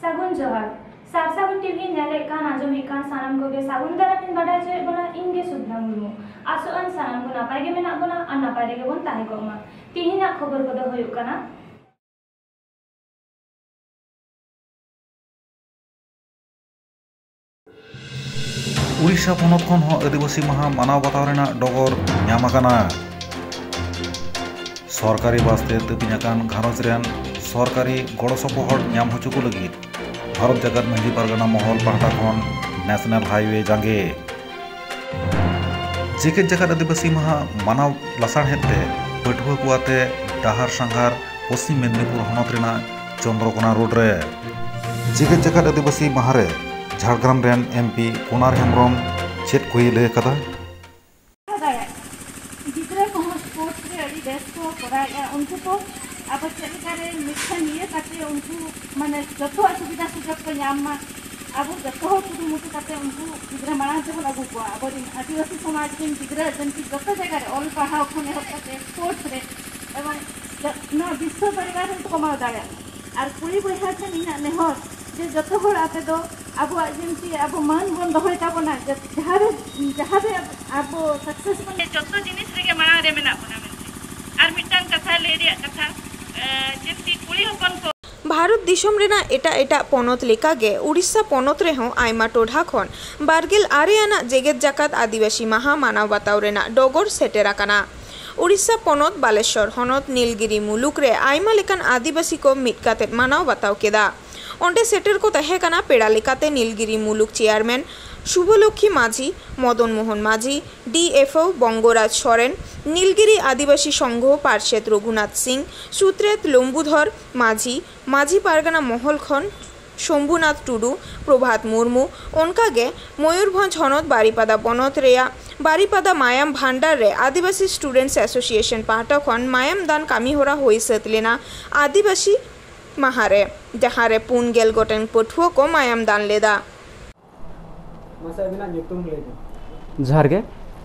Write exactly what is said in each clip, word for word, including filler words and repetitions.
ᱥᱟᱹᱜᱩᱱ ᱡᱚᱦᱟᱨ᱾ ᱥᱟᱨ ᱥᱟᱹᱜᱩᱱ ᱴᱤᱵᱷᱤ ᱧᱮᱞᱮᱫ ᱠᱟᱱ, ᱟᱸᱡᱚᱢᱮᱫ ᱠᱟᱱ ᱥᱟᱱᱟᱢ ᱠᱚᱜᱮ ᱥᱟᱹᱜᱩᱱ ᱫᱟᱨᱟᱢ ᱤᱧ ᱵᱟᱰᱟᱭ ᱦᱚᱪᱚᱭᱮᱫ ᱵᱚᱱᱟ, ᱤᱧ ᱜᱮ ᱥᱩᱵᱷᱱᱟ ᱢᱩᱨᱢᱩ᱾ ᱟᱥᱚᱜ ᱟᱹᱧ ᱥᱟᱱᱟᱢ ᱠᱚ ᱱᱟᱯᱟᱭ ᱜᱮ ᱢᱮᱱᱟᱜ ᱵᱚᱱᱟ ᱟᱨ ᱱᱟᱯᱟᱭ ᱨᱮᱜᱮ ᱵᱚᱱ ᱛᱟᱦᱮᱸ ᱠᱚᱜ ᱢᱟ᱾ ᱛᱤᱦᱤᱧᱟᱜ ᱠᱷᱚᱵᱚᱨ ᱠᱚᱫᱚ ᱦᱩᱭᱩᱜ ᱠᱟᱱᱟ, ᱩᱲᱤᱥᱥᱟ ᱯᱚᱱᱚᱛ ᱠᱷᱚᱱ ᱦᱚᱸ ᱟᱹᱫᱤᱵᱟᱹᱥᱤ ᱢᱟᱦᱟ ᱢᱟᱱᱟᱣ ᱵᱟᱛᱟᱣ ᱨᱮᱱᱟᱜ ᱰᱚᱜᱚᱨ ᱧᱟᱢ ᱟᱠᱟᱱᱟ᱾ ᱥᱚᱨᱠᱟᱨᱤ ᱵᱟᱥᱛᱮ ᱛᱟᱹᱯᱤᱧ ᱟᱠᱟᱱ ᱜᱷᱟᱨᱚᱸᱡᱽ ᱨᱮᱱ ᱥᱚᱨᱠᱟᱨᱤ ᱜᱚᱲᱚ ᱥᱚᱯᱚᱦᱚᱫ ᱧᱟᱢ ᱦᱚᱪᱚ ᱠᱚ ᱞᱟᱹᱜᱤᱫ ᱵᱷᱟᱨᱚᱛ ᱡᱟᱠᱟᱛ ᱢᱟᱹᱡᱷᱤ ᱯᱟᱨᱜᱟᱱᱟ ᱢᱚᱦᱚᱞ ᱯᱟᱦᱴᱟ ᱠᱷᱚᱱ ᱱᱮᱥᱱᱟᱞ ᱦᱟᱭᱣᱮ ᱡᱟᱸᱜᱮ᱾ ᱡᱮᱜᱮᱛ ᱡᱟᱠᱟᱛ ᱟᱹᱫᱤᱵᱟᱹᱥᱤ ᱢᱟᱦᱟ ᱢᱟᱱᱟᱣ ᱞᱟᱥᱟᱲᱦᱮᱫ ᱛᱮ ᱯᱟᱹᱴᱷᱩᱣᱟᱹ ᱠᱚ ᱟᱛᱮ ᱰᱟᱦᱟᱨ ᱥᱟᱸᱜᱷᱟᱨ ᱯᱚᱥᱪᱤᱢ ᱢᱮᱫᱽᱱᱤᱯᱩᱨ ᱦᱚᱱᱚᱛ ᱨᱮᱱᱟᱜ ᱪᱚᱱᱫᱨᱚᱠᱳᱱᱟ ᱨᱳᱰ ᱨᱮ᱾ ᱡᱮᱜᱮᱛ ᱡᱟᱠᱟᱛ ᱟᱹᱫᱤᱵᱟᱹᱥᱤ ᱢᱟᱦᱟ ᱨᱮ ᱡᱷᱟᱲᱜᱨᱟᱢ ᱨᱮᱱ ᱮᱢᱯᱤ ᱠᱩᱱᱟᱨ ᱦᱮᱢᱵᱨᱚᱢ ᱪᱮᱫ ᱠᱚᱭ ᱞᱟᱹᱭ ᱟᱠᱟᱫᱟ? ᱫᱟᱲᱮᱭᱟᱜ ᱠᱟᱱᱟ᱾ ᱜᱤᱫᱽᱨᱟᱹ ᱠᱚᱦᱚᱸ ᱥᱯᱳᱨᱴᱥ ᱨᱮ ᱟᱹᱰᱤ ᱵᱮᱥ ᱠᱚ ᱠᱚᱨᱟᱣᱮᱫᱼᱟ᱾ ᱩᱱᱠᱩ ᱠᱚ ᱟᱵᱚ ᱪᱮᱫ ᱞᱮᱠᱟᱨᱮ ᱢᱤᱫᱴᱷᱮᱱ ᱤᱭᱟᱹ ᱠᱟᱛᱮ ᱩᱱᱠᱩ ᱢᱟᱱᱮ ᱡᱚᱛᱚᱣᱟᱜ ᱥᱩᱵᱤᱫᱷᱟ ᱥᱩᱡᱳᱜᱽ ᱠᱚ ᱧᱟᱢ ᱢᱟ, ᱟᱵᱚ ᱡᱚᱛᱚ ᱦᱚᱲ ᱠᱩᱨᱩᱢᱩᱴᱩ ᱠᱟᱛᱮ ᱩᱱᱠᱩ ᱜᱤᱫᱽᱨᱟᱹ ᱢᱟᱲᱟᱝ ᱛᱮᱵᱚᱱ ᱟᱹᱜᱩ ᱠᱚᱣᱟ᱾ ᱟᱵᱚᱨᱮᱱ ᱟᱹᱫᱤᱵᱟᱹᱥᱤ ᱥᱚᱢᱟᱡᱽ ᱨᱮᱱ ᱜᱤᱫᱽᱨᱟᱹ ᱡᱮᱢᱛᱤ ᱡᱚᱛᱚ ᱡᱟᱭᱜᱟ ᱨᱮ ᱚᱞ ᱯᱟᱲᱦᱟᱣ ᱠᱷᱚᱱ ᱮᱦᱚᱵ ᱠᱟᱛᱮ ᱥᱯᱳᱨᱴᱥ ᱨᱮ ᱮᱵᱚᱝ ᱡᱚ-, ᱱᱚᱣᱟ ᱵᱤᱥᱥᱚ ᱫᱚᱨᱵᱟᱨ ᱨᱮ ᱠᱚᱢᱟᱣ ᱫᱟᱲᱮᱭᱟᱜ ᱢᱟ᱾ ᱟᱨ ᱠᱩᱲᱤ ᱵᱚᱭᱦᱟ ᱴᱷᱮᱱ ᱤᱧᱟᱹᱜ ᱱᱮᱦᱚᱨ ᱡᱮ ᱡᱚᱛᱚ ᱦᱚᱲ ᱟᱯᱮ ᱫᱚ ᱟᱵᱚᱣᱟᱜ ᱡᱮᱢᱛᱤ ᱟᱵᱚ ᱢᱟᱹᱱ ᱵᱚᱱ ᱫᱚᱦᱚᱭ ᱛᱟᱵᱚᱱᱟ, ᱡᱟ-, ᱡᱟᱦᱟᱸ ᱨᱮ, ᱡᱟᱦᱟᱸ ᱨᱮ ᱟᱵᱚ ᱥᱟᱠᱥᱮᱥ ᱵᱚᱱ ᱡᱚᱛᱚ ᱡᱤᱱᱤᱥ ᱨᱮᱜᱮ ᱢᱟᱲᱟᱝ ᱨᱮ ᱢᱮᱱᱟᱜ ᱵᱚᱱᱟ ᱢᱮᱱᱛᱮ᱾ ᱟᱨ ᱢᱤᱫᱴᱟᱝ ᱠᱟᱛᱷᱟ ᱞᱟᱹᱭ ᱨᱮᱭᱟᱜ ᱠᱟᱛᱷᱟ, ᱮ, ᱡᱮᱢᱛᱤ ᱠᱩᱲᱤ ᱦᱚᱯᱚᱱ ᱠᱚ ᱵᱷᱟᱨᱚᱛ ᱫᱤᱥᱚᱢ ᱨᱮᱱᱟᱜ ᱮᱴᱟᱜ ᱮᱴᱟᱜ ᱯᱚᱱᱚᱛ ᱞᱮᱠᱟᱜᱮ ᱩᱲᱤᱥᱥᱟ ᱯᱚᱱᱚᱛ ᱨᱮᱦᱚᱸ ᱟᱭᱢᱟ ᱴᱚᱴᱷᱟ ᱠᱷᱚᱱ ᱵᱟᱨᱜᱮᱞ ᱟᱨᱮ ᱟᱱᱟᱜ ᱡᱮᱜᱮᱛ ᱡᱟᱠᱟᱛ ᱟᱹᱫᱤᱵᱟᱹᱥᱤ ᱢᱟᱦᱟ ᱢᱟᱱᱟᱣ ᱵᱟᱛᱟᱣ ᱨᱮᱱᱟᱜ ᱰᱚᱜᱚᱨ ᱥᱮᱴᱮᱨ ᱟᱠᱟᱱᱟ᱾ ᱩᱲᱤᱥᱥᱟ ᱯᱚᱱᱚᱛ ᱵᱟᱞᱮᱥᱚᱨ ᱦᱚᱱᱚᱛ ᱱᱤᱞᱜᱤᱨᱤ ᱢᱩᱞᱩᱠ ᱨᱮ ᱟᱭᱢᱟ ᱞᱮᱠᱟᱱ ᱟᱹᱫᱤᱵᱟᱹᱥᱤ ᱠᱚ ᱢᱤᱫ ᱠᱟᱛᱮ ᱢᱟᱱᱟᱣ ᱵᱟᱛᱟᱣ ᱠᱮᱫᱟ᱾ ᱚᱸᱰᱮ ᱥᱮᱴᱮᱨ ᱠᱚ ᱛᱟᱦᱮᱸ ᱠᱟᱱᱟ ᱯᱮᱲᱟ ᱞᱮᱠᱟᱛᱮ ᱱᱤᱞᱜᱤᱨᱤ ᱢᱩᱞᱩᱠ ᱪᱮᱭᱟᱨᱢᱮᱱ ᱥᱩᱵᱷᱚᱞᱚᱠᱠᱷᱤ ᱢᱟᱹᱡᱷᱤ, Madan Mohan Majhi, D F O Bongoraj Soren, Nilgiri ᱟᱹᱫᱤᱵᱟᱹᱥᱤ ᱥᱚᱝᱜᱷᱚ ᱯᱟᱨᱥᱮᱛ ᱨᱚᱜᱷᱩᱱᱟᱛᱷ ᱥᱤᱝ, ᱥᱩᱛᱨᱮᱛ ᱞᱚᱢᱵᱩᱫᱷᱚᱨ ᱢᱟᱹᱡᱷᱤ, ᱢᱟᱹᱡᱷᱤ ᱯᱟᱨᱜᱟᱱᱟ ᱢᱚᱦᱚᱞ ᱠᱷᱚᱱ ᱥᱚᱢᱵᱷᱩᱱᱟᱛᱷ ᱴᱩᱰᱩ, ᱯᱨᱚᱵᱷᱟᱛ ᱢᱩᱨᱢᱩ, ᱚᱱᱠᱟᱜᱮ ᱢᱚᱭᱩᱨᱵᱷᱚᱸᱡᱽ ᱦᱚᱱᱚᱛ ᱵᱟᱨᱤᱯᱟᱫᱟ ᱵᱚᱱᱚᱛ ᱨᱮᱭᱟᱜ ᱵᱟᱨᱤᱯᱟᱫᱟ ᱢᱟᱭᱟᱢ ᱵᱷᱟᱱᱰᱟᱨ ᱨᱮ ᱟᱹᱫᱤᱵᱟᱹᱥᱤ ᱥᱴᱩᱰᱮᱱᱴᱥ ᱮᱥᱳᱥᱤᱭᱮᱥᱚᱱ ᱯᱟᱦᱴᱟ ᱠᱷᱚᱱ ᱢᱟᱭᱟᱢ ᱫᱟᱱ ᱠᱟᱹᱢᱤᱦᱚᱨᱟ ᱦᱩᱭ ᱥᱟᱹᱛ ᱞᱮᱱᱟ ᱟᱹᱫᱤᱵᱟᱹᱥᱤ ᱢᱟᱦᱟ ᱨᱮ, ᱡᱟᱦᱟᱸ ᱨᱮ ᱯᱩᱱ ᱜᱮᱞ ᱜᱚᱴᱮᱱ ᱯᱟᱹᱴᱷᱩᱣᱟᱹ ᱠᱚ ᱢᱟᱭᱟᱢ ᱫᱟᱱ ᱞᱮᱫᱟ᱾ ᱢᱟᱥᱮ ᱟᱹᱵᱤᱱᱟᱜ ᱧᱩᱛᱩᱢ ᱞᱟᱹᱭ ᱵᱤᱱ᱾ ᱡᱚᱦᱟᱨ ᱜᱮ,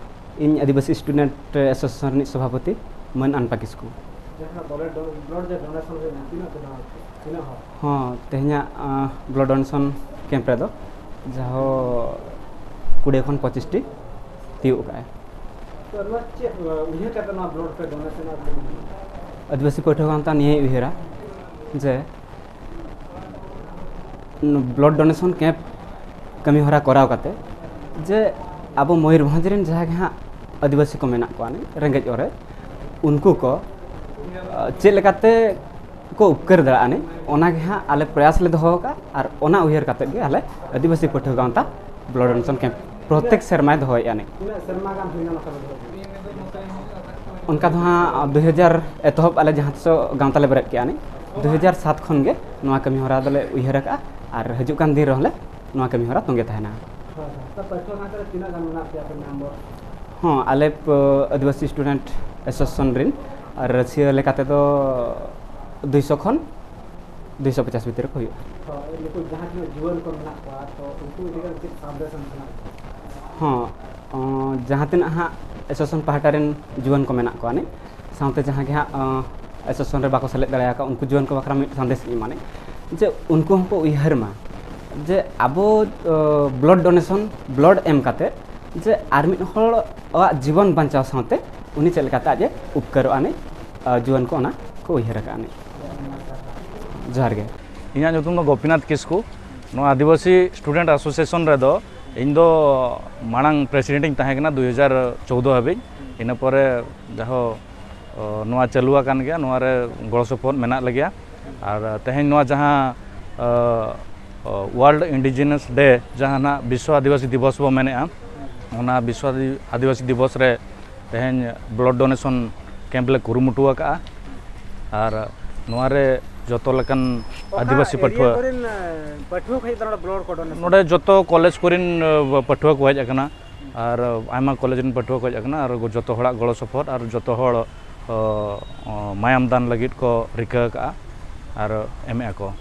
ᱤᱧ ᱟᱹᱫᱤᱵᱟᱹᱥᱤ ᱥᱴᱩᱰᱮᱱᱴ ᱮᱥᱳᱥᱤᱭᱮᱥᱚᱱ ᱨᱤᱱᱤᱡ ᱥᱚᱵᱷᱟᱯᱚᱛᱤ ᱢᱟᱹᱱ ᱟᱱᱯᱟ ᱠᱤᱥᱠᱩ᱾ ᱡᱟᱦᱟᱸ ᱵᱞᱟᱰ ᱰᱚ-, ᱵᱞᱟᱰ ᱡᱮ ᱰᱳᱱᱮᱥᱚᱱ ᱦᱩᱭᱱᱟ, ᱛᱤᱱᱟᱹᱜ ᱯᱮ ᱫᱚᱦᱚ ᱠᱮᱫᱟ? ᱛᱤᱱᱟᱹᱜ ᱦᱚᱲ? ᱦᱚᱸ, ᱛᱮᱦᱮᱧᱟᱜ, ᱟᱸ, ᱵᱞᱟᱰ ᱰᱳᱱᱮᱥᱚᱱ ᱠᱮᱢᱯ ᱨᱮᱫᱚ ᱡᱟᱦᱳ ᱠᱩᱲᱤ ᱠᱷᱚᱱ ᱯᱚᱸᱪᱤᱥ ᱴᱤ ᱛᱤᱭᱳᱜ ᱠᱟᱜᱼᱟᱭ᱾ ᱛᱚ, ᱱᱚᱣᱟ ᱪᱮᱫ, ᱟᱸ, ᱩᱭᱦᱟᱹᱨ ᱠᱟᱛᱮ ᱱᱚᱣᱟ ᱵᱞᱟᱰ ᱯᱮ ᱰᱳᱱᱮᱥᱚᱱᱟ? ᱟᱹᱫᱤᱵᱟᱹᱥᱤ ᱯᱟᱹᱴᱷᱩᱣᱟᱹ ᱜᱟᱶᱛᱟ ᱱᱤᱭᱟᱹᱭ ᱩᱭᱦᱟᱹᱨᱟ ᱡᱮ ᱵᱞᱟᱰ ᱰᱳᱱᱮᱥᱚᱱ ᱠᱮᱢᱯ ᱠᱟᱹᱢᱤ ᱦᱚᱨᱟ ᱠᱚᱨᱟᱣ ᱠᱟᱛᱮ ᱡᱮ ᱟᱵᱚ ᱢᱚᱭᱩᱨᱵᱷᱚᱸᱡᱽ ᱨᱮᱱ ᱡᱟᱦᱟᱸ ᱜᱮ ᱦᱟᱸᱜ ᱟᱹᱫᱤᱵᱟᱹᱥᱤ ᱠᱚ ᱢᱮᱱᱟᱜ ᱠᱚᱣᱟ, ᱨᱮᱸᱜᱮᱡ ᱚᱨᱮᱡ, ᱩᱱᱠᱩ ᱠᱚ, ᱟᱸ, ᱪᱮᱫ ᱞᱮᱠᱟᱛᱮ ᱠᱚ ᱩᱯᱠᱟᱹᱨ ᱫᱟᱲᱮᱭᱟᱜᱼᱟ, ᱚᱱᱟ ᱜᱮ ᱦᱟᱸᱜ ᱟᱞᱮ ᱯᱨᱚᱭᱟᱥ ᱞᱮ ᱫᱚᱦᱚ ᱟᱠᱟᱫᱼᱟ᱾ ᱟᱨ ᱚᱱᱟ ᱩᱭᱦᱟᱹᱨ ᱠᱟᱛᱮ ᱜᱮ ᱟᱞᱮ ᱟᱹᱫᱤᱵᱟᱹᱥᱤ ᱯᱟᱹᱴᱷᱩᱣᱟᱹ ᱜᱟᱶᱛᱟ ᱵᱞᱟᱰ ᱰᱳᱱᱮᱥᱚᱱ ᱠᱮᱢᱯ ᱯᱨᱚᱛᱮᱠ ᱥᱮᱨᱢᱟᱭ ᱫᱚᱦᱚᱭᱮᱫᱼᱟ᱾ ᱛᱤᱱᱟᱹᱜ ᱥᱮᱨᱢᱟ ᱜᱟᱱ ᱦᱩᱭᱱᱟ ᱱᱚᱝᱠᱟ ᱯᱮ ᱫᱚᱦᱚ ᱠᱮᱫᱟ? ᱚᱱᱠᱟ ᱫᱚ ᱦᱟᱸᱜ ᱫᱩ ᱦᱟᱡᱟᱨ ᱮᱛᱚᱦᱚᱵ ᱟᱞᱮ ᱡᱟᱦᱟᱸ ᱛᱤᱥᱚᱜ ᱜᱟᱶᱛᱟ ᱞᱮ ᱵᱮᱨᱮᱫ ᱠᱮᱜᱼᱟ, ᱱᱤ ᱫᱩ ᱦᱟᱡᱟᱨ ᱥᱟᱛ ᱠᱷᱚᱱ ᱜᱮ ᱱᱚᱣᱟ ᱠᱟᱹᱢᱤ ᱦᱚᱨᱟ ᱫᱚᱞᱮ ᱩᱭᱦᱟᱹᱨ ᱟᱠᱟᱫᱼᱟ ᱟᱨ ᱦᱤᱡᱩᱜ ᱠᱟᱱ ᱫᱤᱱ ᱨᱮᱦᱚᱸ ᱞᱮ ᱱᱚᱣᱟ ᱠᱟᱹᱢᱤ ᱦᱚᱨᱟ ᱛᱚᱸᱜᱮ ᱛᱟᱦᱮᱱᱟ᱾ ᱦᱳᱭ, ᱦᱳᱭ᱾ ᱛᱚ, ᱯᱟᱹᱴᱷᱩᱣᱟᱹ ᱜᱟᱶᱛᱟ ᱨᱮ ᱛᱤᱱᱟᱹᱜ ᱜᱟᱱ ᱢᱮᱱᱟᱜ ᱯᱮᱭᱟ ᱟᱯᱮ ᱢᱮᱢᱵᱚᱨ? ᱦᱚᱸ, ᱟᱞᱮ, ᱯ-, ᱟᱹᱫᱤᱵᱟᱹᱥᱤ ᱥᱴᱩᱰᱮᱱᱴ ᱮᱥᱳᱥᱤᱭᱮᱥᱚᱱ ᱨᱮᱱ ᱟᱨ ᱨᱟᱹᱥᱤᱭᱟᱹ ᱞᱮᱠᱟ ᱛᱮᱫᱚ ᱫᱩᱭᱥᱚ ᱠᱷᱚᱱ ᱫᱩᱭᱥᱚ ᱯᱚᱪᱟᱥ ᱵᱷᱤᱛᱤᱨ ᱨᱮᱠᱚ ᱦᱩᱭᱩᱜᱼᱟ᱾ ᱛᱚ, ᱱᱩᱠᱩ ᱡᱟᱦᱟᱸ ᱛᱤᱱᱟᱹᱜ ᱡᱩᱣᱟᱹᱱ ᱠᱚ ᱢᱮᱱᱟᱜ ᱠᱚᱣᱟ, ᱛᱚ, ᱩᱱᱠᱩ ᱤᱫᱤ ᱠᱟᱛᱮ ᱪᱮᱫ ᱥᱟᱸᱫᱮᱥ ᱮᱢ ᱥᱟᱱᱟᱭᱮᱫ ᱠᱚᱣᱟ? ᱦᱚᱸ, ᱚᱸ, ᱡᱟᱦᱟᱸ ᱛᱤᱱᱟᱹᱜ ᱦᱟᱸᱜ ᱮᱥᱳᱥᱤᱭᱮᱥᱚᱱ ᱯᱟᱦᱴᱟ ᱨᱮᱱ ᱡᱩᱣᱟᱹᱱ ᱠᱚ ᱢᱮᱱᱟᱜ ᱠᱚᱣᱟ ᱱᱤᱡ, ᱥᱟᱶᱛᱮ ᱡᱟᱦᱟᱸ ᱜᱮ ᱦᱟᱸᱜ, ᱚᱸ, ᱮᱥᱳᱥᱤᱭᱮᱥᱚᱱ ᱨᱮ ᱵᱟᱠᱚ ᱥᱮᱞᱮᱫ ᱫᱟᱲᱮ ᱟᱠᱟᱫ, ᱩᱱᱠᱩ ᱡᱩᱣᱟᱹᱱ ᱠᱚ ᱵᱟᱠᱷᱨᱟ ᱢᱤᱫ ᱥᱟᱸᱫᱮᱥ ᱤᱧ ᱮᱢᱟ ᱱᱤᱡ, ᱡᱮ ᱩᱱᱠᱩ ᱦᱚᱸᱠᱚ ᱩᱭᱦᱟᱹᱨ ᱢᱟ ᱡᱮ ᱟᱵᱚ, ᱚᱸ, ᱵᱞᱟᱰ ᱰᱳᱱᱮᱥᱚᱱ, ᱵᱞᱟᱰ ᱮᱢ ᱠᱟᱛᱮ ᱡᱮ ᱟᱨ ᱢᱤᱫ ᱦᱚᱲᱟᱜ ᱡᱤᱵᱚᱱ ᱵᱟᱧᱪᱟᱣ ᱥᱟᱶᱛᱮ ᱩᱱᱤ ᱪᱮᱫ ᱞᱮᱠᱟᱛᱮ ᱟᱡ ᱮ ᱩᱯᱠᱟᱹᱨᱚᱜᱼᱟ ᱱᱤᱡ, ᱟᱸ, ᱡᱩᱣᱟᱹᱱ ᱠᱚ ᱚᱱᱟ ᱠᱚ ᱩᱭᱦᱟᱹᱨ ᱟᱠᱟᱫᱼᱟ ᱱᱤᱡ᱾ ᱡᱚᱦᱟᱨ ᱜᱮ᱾ ᱤᱧᱟᱹᱜ ᱧᱩᱛᱩᱢ ᱫᱚ ᱜᱳᱯᱤᱱᱟᱛᱷ ᱠᱤᱥᱠᱩ᱾ ᱱᱚᱣᱟ ᱟᱹᱫᱤᱵᱟᱹᱥᱤ ᱥᱴᱩᱰᱮᱱᱴ ᱮᱥᱳᱥᱤᱭᱮᱥᱚᱱ ᱨᱮᱫᱚ ᱤᱧ ᱫᱚ ᱢᱟᱲᱟᱝ ᱯᱨᱮᱥᱤᱰᱮᱱᱴ ᱤᱧ ᱛᱟᱦᱮᱸ ᱠᱟᱱᱟ ᱫᱩ ᱦᱟᱡᱟᱨ ᱪᱳᱣᱫᱚ ᱦᱟᱹᱵᱤᱡ᱾ ᱤᱱᱟᱹ ᱯᱚᱨᱮ ᱡᱟᱦᱳ, ᱚ, ᱱᱚᱣᱟ ᱪᱟᱹᱞᱩ ᱟᱠᱟᱱ ᱜᱮᱭᱟ, ᱱᱚᱣᱟ ᱨᱮ ᱜᱚᱲᱚ ᱥᱚᱯᱚᱦᱚᱫ ᱢᱮᱱᱟᱜ ᱞᱮᱜᱮᱭᱟ᱾ ᱟᱨ ᱛᱮᱦᱮᱧ ᱱᱚᱣᱟ ᱡᱟᱦᱟᱸ, ᱚ, ᱚ, ᱣᱟᱨᱞᱰ ᱤᱱᱰᱤᱡᱤᱱᱟᱥ ᱰᱮ, ᱡᱟᱦᱟᱸ ᱱᱟᱜ ᱵᱤᱥᱥᱚ ᱟᱹᱫᱤᱵᱟᱹᱥᱤ ᱫᱤᱵᱚᱥ ᱵᱚ ᱢᱮᱱᱮᱜᱼᱟ, ᱚᱱᱟ ᱵᱤᱥᱥᱚ ᱟᱹᱫᱤ-, ᱟᱹᱫᱤᱵᱟᱹᱥᱤ ᱫᱤᱵᱚᱥ ᱨᱮ ᱛᱮᱦᱮᱧ ᱵᱞᱟᱰ ᱰᱳᱱᱮᱥᱚᱱ ᱠᱮᱢᱯ ᱞᱮ ᱠᱩᱨᱩᱢᱩᱴᱩ ᱟᱠᱟᱫᱼᱟ᱾ ᱟᱨ ᱱᱚᱣᱟ ᱨᱮ ᱡᱚᱛᱚ ᱞᱮᱠᱟᱱ ᱚᱠᱟ ᱟᱹᱫᱤᱵᱟᱹᱥᱤ ᱮᱨᱤᱭᱟ ᱯᱟᱹᱴᱷᱩᱣᱟᱹ ᱠᱚᱨᱮᱱ, ᱮ, ᱯᱟᱹᱴᱷᱩᱣᱟᱹ ᱠᱚ ᱦᱮᱡ ᱫᱟᱲᱮᱭᱟᱜᱼᱟ ᱵᱞᱟᱰ ᱠᱚ ᱰᱳᱱᱮᱥᱚᱱ? ᱱᱚᱰᱮ ᱡᱚᱛᱚ ᱠᱚᱞᱮᱡᱽ ᱠᱚᱨᱮᱱ, ᱮ, ᱯᱟᱹᱴᱷᱩᱣᱟᱹ ᱠᱚ ᱦᱮᱡ ᱟᱠᱟᱱᱟ᱾ ᱟᱨ ᱟᱭᱢᱟ ᱠᱚᱞᱮᱡᱽ ᱨᱮᱱ ᱯᱟᱹᱴᱷᱩᱣᱟᱹ ᱠᱚ ᱦᱮᱡ ᱟᱠᱟᱱᱟ᱾ ᱟᱨ ᱡᱚᱛᱚ ᱦᱚᱲᱟᱜ ᱜᱚᱲᱚ ᱥᱚᱯᱚᱦᱚᱫ ᱟᱨ ᱡᱚᱛᱚ ᱦᱚᱲ, ᱚ, ᱚ, ᱢᱟᱭᱟᱢ ᱫᱟᱱ ᱞᱟᱹᱜᱤᱫ ᱠᱚ ᱨᱤᱠᱟᱹ ᱟᱠᱟᱫᱼᱟ ᱟᱨ ᱮᱢᱮᱜᱼᱟ ᱠᱚ᱾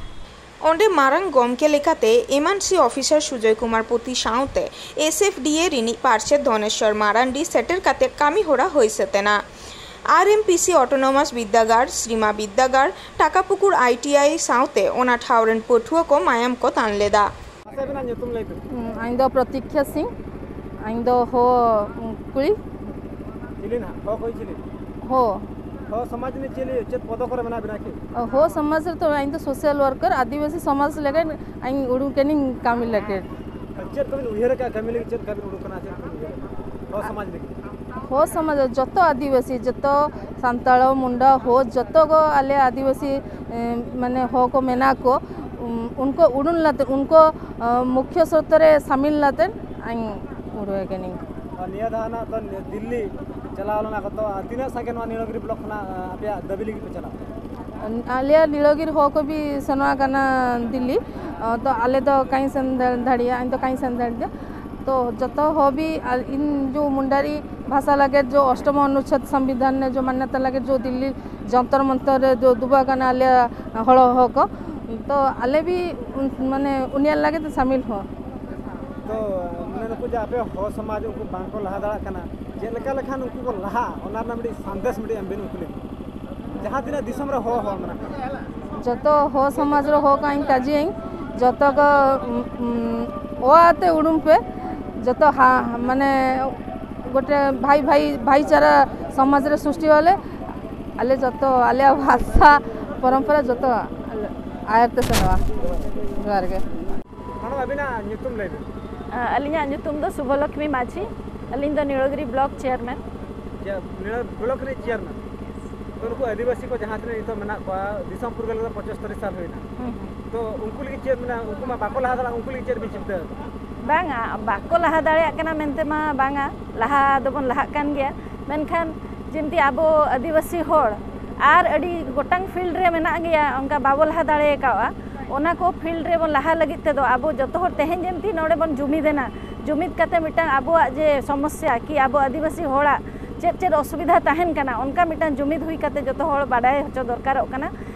ᱚᱸᱰᱮ ᱢᱟᱨᱟᱝ ᱜᱚᱢᱠᱮ ᱞᱮᱠᱟᱛᱮ ᱮᱢ ᱮᱱ ᱥᱤ ᱚᱯᱷᱤᱥᱟᱨ ᱥᱩᱡᱚᱭ ᱠᱩᱢᱟᱨ ᱯᱚᱛᱤ ᱥᱟᱶᱛᱮ ᱮᱥ ᱮᱯᱷ ᱰᱤ ᱮ ᱨᱤᱱᱤᱡ ᱯᱟᱨᱥᱮᱛ ᱫᱷᱚᱱᱮᱥᱣᱚᱨ ᱢᱟᱨᱟᱱᱰᱤ ᱥᱮᱴᱮᱨ ᱠᱟᱛᱮ ᱠᱟᱹᱢᱤ ᱦᱚᱨᱟ ᱦᱩᱭ ᱥᱟᱹᱛ ᱮᱱᱟ᱾ ᱟᱨ ᱮᱢ ᱯᱤ ᱥᱤ ᱚᱴᱳᱱᱚᱢᱟᱥ ᱵᱤᱨᱫᱟᱹᱜᱟᱲ, ᱥᱨᱤᱢᱟ ᱵᱤᱨᱫᱟᱹᱜᱟᱲ, ᱴᱟᱠᱟᱯᱩᱠᱩᱨ ᱟᱭ ᱴᱤ ᱟᱭ ᱥᱟᱶᱛᱮ ᱚᱱᱟ ᱴᱷᱟᱶ ᱨᱮᱱ ᱯᱟᱹᱴᱷᱩᱣᱟᱹ ᱠᱚ ᱢᱟᱭᱟᱢ ᱠᱚ ᱫᱟᱱ ᱞᱮᱫᱟ᱾ ᱢᱟᱥᱮ ᱟᱵᱤᱱᱟᱜ ᱧᱩᱛᱩᱢ ᱞᱟᱹᱭ ᱵᱤᱱ᱾ ᱦᱩᱸ, ᱤᱧ ᱫᱚ ᱯᱨᱚᱛᱤᱠᱷᱟ ᱥᱤᱝ, ᱤᱧ ᱫᱚ ᱦᱚ ᱠᱩᱲᱤ᱾ ᱪᱤᱞᱤ ᱱᱟᱦᱟᱜ? ᱦᱚ ᱠᱚᱭ ᱪᱤᱞᱤ? ᱦᱚ᱾ ᱦᱚ ᱥᱚᱢᱟᱡᱽ ᱨᱤᱱᱤᱡ ᱪᱤᱞᱤ, ᱪᱮᱫ ᱯᱚᱫᱚ ᱠᱚᱨᱮ ᱢᱮᱱᱟᱜ ᱵᱤᱱᱟ ᱠᱤ? ᱦᱚ ᱥᱚᱢᱟᱡᱽ ᱨᱮᱫᱚ ᱤᱧ ᱫᱚ social worker, ᱟᱹᱫᱤᱵᱟᱹᱥᱤ ᱥᱚᱢᱟᱡᱽ ᱞᱟᱹᱜᱤᱫ ᱤᱧ ᱩᱰᱩᱠ ᱠᱟᱹᱱᱟᱹᱧ ᱠᱟᱹᱢᱤ ᱞᱟᱹᱜᱤᱫ᱾ ᱪᱮᱫ ᱠᱚᱵᱤᱱ ᱩᱭᱦᱟᱹᱨ ᱟᱠᱟᱫ ᱠᱟᱹᱢᱤ ᱞᱟᱹᱜᱤᱫ, ᱪᱮᱫ ᱠᱟᱹᱢᱤ ᱩᱰᱩᱠ ᱠᱟᱱᱟ, ᱪᱮᱫ ᱠᱚᱵᱤᱱ ᱩᱭᱦᱟᱹᱨ ᱟᱠᱟᱫ ᱦᱚ ᱥᱚᱢᱟᱡᱽ ᱞᱟᱹᱜᱤᱫ? ᱦᱚ ᱥᱚᱢᱟᱡᱽ ᱡᱚᱛᱚ ᱟᱹᱫᱤᱵᱟᱹᱥᱤ, ᱡᱚᱛᱚ ᱥᱟᱱᱛᱟᱲ, ᱢᱩᱱᱰᱟ, ᱦᱚ, ᱡᱚᱛᱚ ᱠᱚ ᱟᱞᱮ ᱟᱹᱫᱤᱵᱟᱹᱥᱤ, ᱮ, ᱢᱟᱱᱮ ᱦᱚ ᱠᱚ ᱢᱮᱱᱟᱜ ᱠᱚ, ᱩᱱ-, ᱩᱱᱠᱩ ᱩᱰᱩᱱ ᱞᱟᱛᱮ, ᱩᱱᱠᱩ, ᱮ, ᱢᱩᱠᱷᱭᱚ ᱥᱨᱳᱛ ᱨᱮ ᱥᱟᱢᱤᱞ ᱞᱟᱛᱮ ᱤᱧ ᱩᱰᱩᱠ ᱟᱠᱟᱱᱟᱹᱧ᱾ ᱟᱨ ᱱᱤᱭᱟᱹ ᱫᱷᱟᱣ ᱱᱟᱜ ᱫᱚ ᱫᱤᱞᱞᱤ ᱪᱟᱞᱟᱣ ᱞᱮᱱᱟ ᱠᱚ, ᱛᱚ ᱛᱤᱱᱟᱹᱜ ᱥᱟᱸᱜᱮ ᱱᱚᱣᱟ ᱱᱤᱞᱟᱜᱤᱨᱤ ᱵᱞᱚᱠ ᱠᱷᱚᱱᱟᱜ, ᱮ, ᱟᱯᱮᱭᱟᱜ ᱫᱟᱹᱵᱤ ᱞᱟᱹᱜᱤᱫ ᱯᱮ ᱪᱟᱞᱟᱣ? ᱟᱞᱮᱭᱟᱜ ᱱᱤᱞᱟᱜᱤᱨᱤ ᱦᱚ ᱠᱚ ᱵᱤ ᱥᱮᱱᱚᱜ ᱠᱟᱱᱟ ᱫᱤᱞᱞᱤ, ᱚ, ᱛᱚ ᱟᱞᱮ ᱫᱚ ᱠᱟᱹᱧ ᱥᱮᱱ ᱫᱟᱲᱮᱭᱟᱜᱼᱟ, ᱤᱧ ᱫᱚ ᱠᱟᱹᱧ ᱥᱮᱱ ᱫᱟᱲᱮᱭᱟᱜᱼᱟ᱾ ᱛᱚ ᱡᱚᱛᱚ ᱦᱚ ᱵᱤ ᱟᱨ ᱤᱧ ᱡᱚ ᱢᱩᱱᱰᱟᱨᱤ ᱵᱷᱟᱥᱟ ᱞᱟᱹᱜᱤᱫ ᱡᱚ ᱚᱥᱴᱚᱢ ᱚᱱᱩᱪᱷᱮᱫ ᱥᱚᱝᱵᱤᱫᱷᱟᱱ ᱨᱮ ᱡᱚ ᱢᱟᱱᱱᱚᱛᱟ ᱞᱟᱹᱜᱤᱫ ᱡᱚ ᱫᱤᱞᱞᱤ ᱡᱚᱱᱛᱚᱨ ᱢᱚᱱᱛᱚᱨ ᱨᱮ ᱡᱚ ᱫᱩᱵᱟ ᱠᱟᱱᱟ ᱟᱞᱮ ᱦᱚᱲ ᱦᱚ ᱠᱚ, ᱛᱚ ᱟᱞᱮ ᱵᱤ ᱩᱱ-, ᱢᱟᱱᱮ ᱩᱱᱤᱭᱟᱜ ᱞᱟᱹᱜᱤᱫ ᱥᱟᱢᱤᱞ ᱦᱚ᱾ ᱛᱚ ᱢᱟᱱᱮ ᱱᱩᱠᱩ ᱡᱮ ᱟᱯᱮ ᱦᱚ ᱥᱚᱢᱟᱡᱽ ᱩᱱᱠᱩ ᱵᱟᱝ ᱠᱚ ᱞᱟᱦᱟ ᱫᱟᱲᱮᱭᱟᱜ ᱠᱟᱱᱟ, ᱪᱮᱫ ᱞᱮᱠᱟ ᱞᱮᱠᱷᱟᱱ ᱩᱱᱠᱩ ᱠᱚ ᱞᱟᱦᱟᱜᱼᱟ, ᱚᱱᱟ ᱨᱮᱱᱟᱜ ᱢᱤᱫᱴᱤᱡ ᱥᱟᱸᱫᱮᱥ ᱢᱤᱫᱴᱤᱡ ᱮᱢ ᱵᱤᱱ ᱩᱱᱠᱩ ᱞᱟᱹᱜᱤᱫ, ᱡᱟᱦᱟᱸ ᱛᱤᱱᱟᱹᱜ ᱫᱤᱥᱚᱢ ᱨᱮ ᱦᱚ ᱦᱚᱲ ᱢᱮᱱᱟᱜ ᱠᱚᱣᱟ? ᱡᱚᱛᱚ ᱦᱚ ᱥᱚᱢᱟᱡᱽ ᱨᱮ ᱦᱚ ᱠᱟᱹᱧ ᱠᱟᱡᱤᱭᱟᱹᱧ, ᱡᱚᱛᱚ ᱠᱚ, ᱩᱢ, ᱩᱢ, ᱚ ᱟᱛᱮ ᱩᱰᱩᱝ ᱯᱮ, ᱡᱚᱛᱚ ᱦᱟ-, ᱢᱟᱱᱮ ᱜᱚᱴᱮ ᱵᱷᱟᱭ ᱵᱷᱟᱭ ᱵᱷᱟᱭᱪᱟᱨᱟ ᱥᱚᱢᱟᱡᱽ ᱨᱮ ᱥᱨᱤᱥᱴᱤ ᱟᱞᱮ, ᱟᱞᱮ ᱡᱚᱛᱚ ᱟᱞᱮᱭᱟᱜ ᱵᱷᱟᱥᱟ ᱯᱚᱨᱚᱢᱯᱚᱨᱟ ᱡᱚᱛᱚ ᱟᱭᱟᱨ ᱛᱮ ᱥᱮᱱᱚᱜᱼᱟ᱾ ᱡᱚᱦᱟᱨ ᱜᱮ᱾ ᱢᱮᱰᱟᱢ, ᱟᱹᱵᱤᱱᱟᱜ ᱧᱩᱛᱩᱢ ᱞᱟᱹᱭ ᱵᱤᱱ᱾ ᱟᱹᱞᱤᱧᱟᱜ ᱧᱩᱛᱩᱢ ᱫᱚ ᱥᱩᱵᱷᱚᱞᱚᱠᱷᱢᱤ ᱢᱟᱹᱡᱷᱤ, ᱟᱹᱞᱤᱧ ᱫᱚ ᱱᱤᱲᱚᱜᱤᱨᱤ ᱵᱞᱚᱠ ᱪᱮᱭᱟᱨᱢᱮᱱ᱾ ᱪᱮᱭᱟᱨ-, ᱱᱤᱲᱚᱜᱤᱨᱤ ᱵᱞᱚᱠ ᱨᱮ ᱪᱮᱭᱟᱨᱢᱮᱱ᱾ ᱛᱚ, ᱱᱩᱠᱩ ᱟᱹᱫᱤᱵᱟᱹᱥᱤ ᱠᱚ ᱡᱟᱦᱟᱸ ᱛᱤᱱᱟᱹᱜ ᱱᱤᱛᱚᱜ ᱢᱮᱱᱟᱜ ᱠᱚᱣᱟ, ᱫᱤᱥᱚᱢ ᱯᱷᱩᱨᱜᱟᱹᱞ ᱠᱟᱛᱮ ᱯᱚᱸᱪᱟᱛᱛᱳᱨ ᱥᱟᱞ ᱦᱩᱭᱱᱟ᱾ ᱦᱩᱸ, ᱦᱩᱸ᱾ ᱛᱚ, ᱩᱱᱠᱩ ᱞᱟᱹᱜᱤᱫ ᱪᱮᱫ ᱢᱮᱱᱟᱜᱼᱟ? ᱩᱱᱠᱩ ᱢᱟ ᱵᱟᱠᱚ ᱞᱟᱦᱟ ᱫᱟᱲᱮᱭᱟᱜᱼᱟ, ᱩᱱᱠᱩ ᱞᱟᱹᱜᱤᱫ ᱪᱮᱫ ᱵᱤᱱ ᱪᱤᱱᱛᱟᱹ ᱟᱠᱟᱫᱟ? ᱵᱟᱝᱟ, ᱵᱟᱠᱚ ᱞᱟᱦᱟ ᱫᱟᱲᱮᱭᱟᱜ ᱠᱟᱱᱟ ᱢᱮᱱᱛᱮ ᱢᱟ ᱵᱟᱝᱟ, ᱞᱟᱦᱟ ᱫᱚᱵᱚᱱ ᱞᱟᱦᱟᱜ ᱠᱟᱱ ᱜᱮᱭᱟ, ᱢᱮᱱᱠᱷᱟᱱ ᱡᱮᱢᱛᱤ ᱟᱵᱚ ᱟᱹᱫᱤᱵᱟᱹᱥᱤ ᱦᱚᱲ ᱟᱨ ᱟᱹᱰᱤ ᱜᱚᱴᱟᱝ ᱯᱷᱤᱞᱰ ᱨᱮ ᱢᱮᱱᱟᱜ ᱜᱮᱭᱟ, ᱚᱱᱠᱟ ᱵᱟᱵᱚ ᱞᱟᱦᱟ ᱫᱟᱲᱮ ᱠᱟᱣᱜᱼᱟ᱾ ᱚᱱᱟ ᱠᱚ ᱯᱷᱤᱞᱰ ᱨᱮᱵᱚᱱ ᱞᱟᱦᱟ ᱞᱟᱹᱜᱤᱫ ᱛᱮᱫᱚ ᱟᱵᱚ ᱡᱚᱛᱚ ᱦᱚᱲ ᱛᱮᱦᱮᱧ ᱡᱮᱢᱛᱤ ᱱᱚᱰᱮ ᱵᱚᱱ ᱡᱩᱢᱤᱫ ᱮᱱᱟ, ᱡᱩᱢᱤᱫ ᱠᱟᱛᱮ ᱢᱤᱫᱴᱟᱝ ᱟᱵᱚᱣᱟᱜ ᱡᱮ ᱥᱚᱢᱚᱥᱥᱟ ᱠᱤ ᱟᱵᱚ ᱟᱹᱫᱤᱵᱟᱹᱥᱤ ᱦᱚᱲᱟᱜ ᱪᱮᱫ ᱪᱮᱫ ᱚᱥᱩᱵᱤᱫᱷᱟ ᱛᱟᱦᱮᱱ ᱠᱟᱱᱟ, ᱚᱱᱠᱟ ᱢᱤᱫᱴᱟᱝ ᱡᱩᱢᱤᱫ ᱦᱩᱭ ᱠᱟᱛᱮ ᱡᱚᱛᱚ ᱦᱚᱲ ᱵᱟᱰᱟᱭ ᱦᱚᱪᱚ ᱫᱚᱨᱠᱟᱨᱚᱜ ᱠᱟᱱᱟ᱾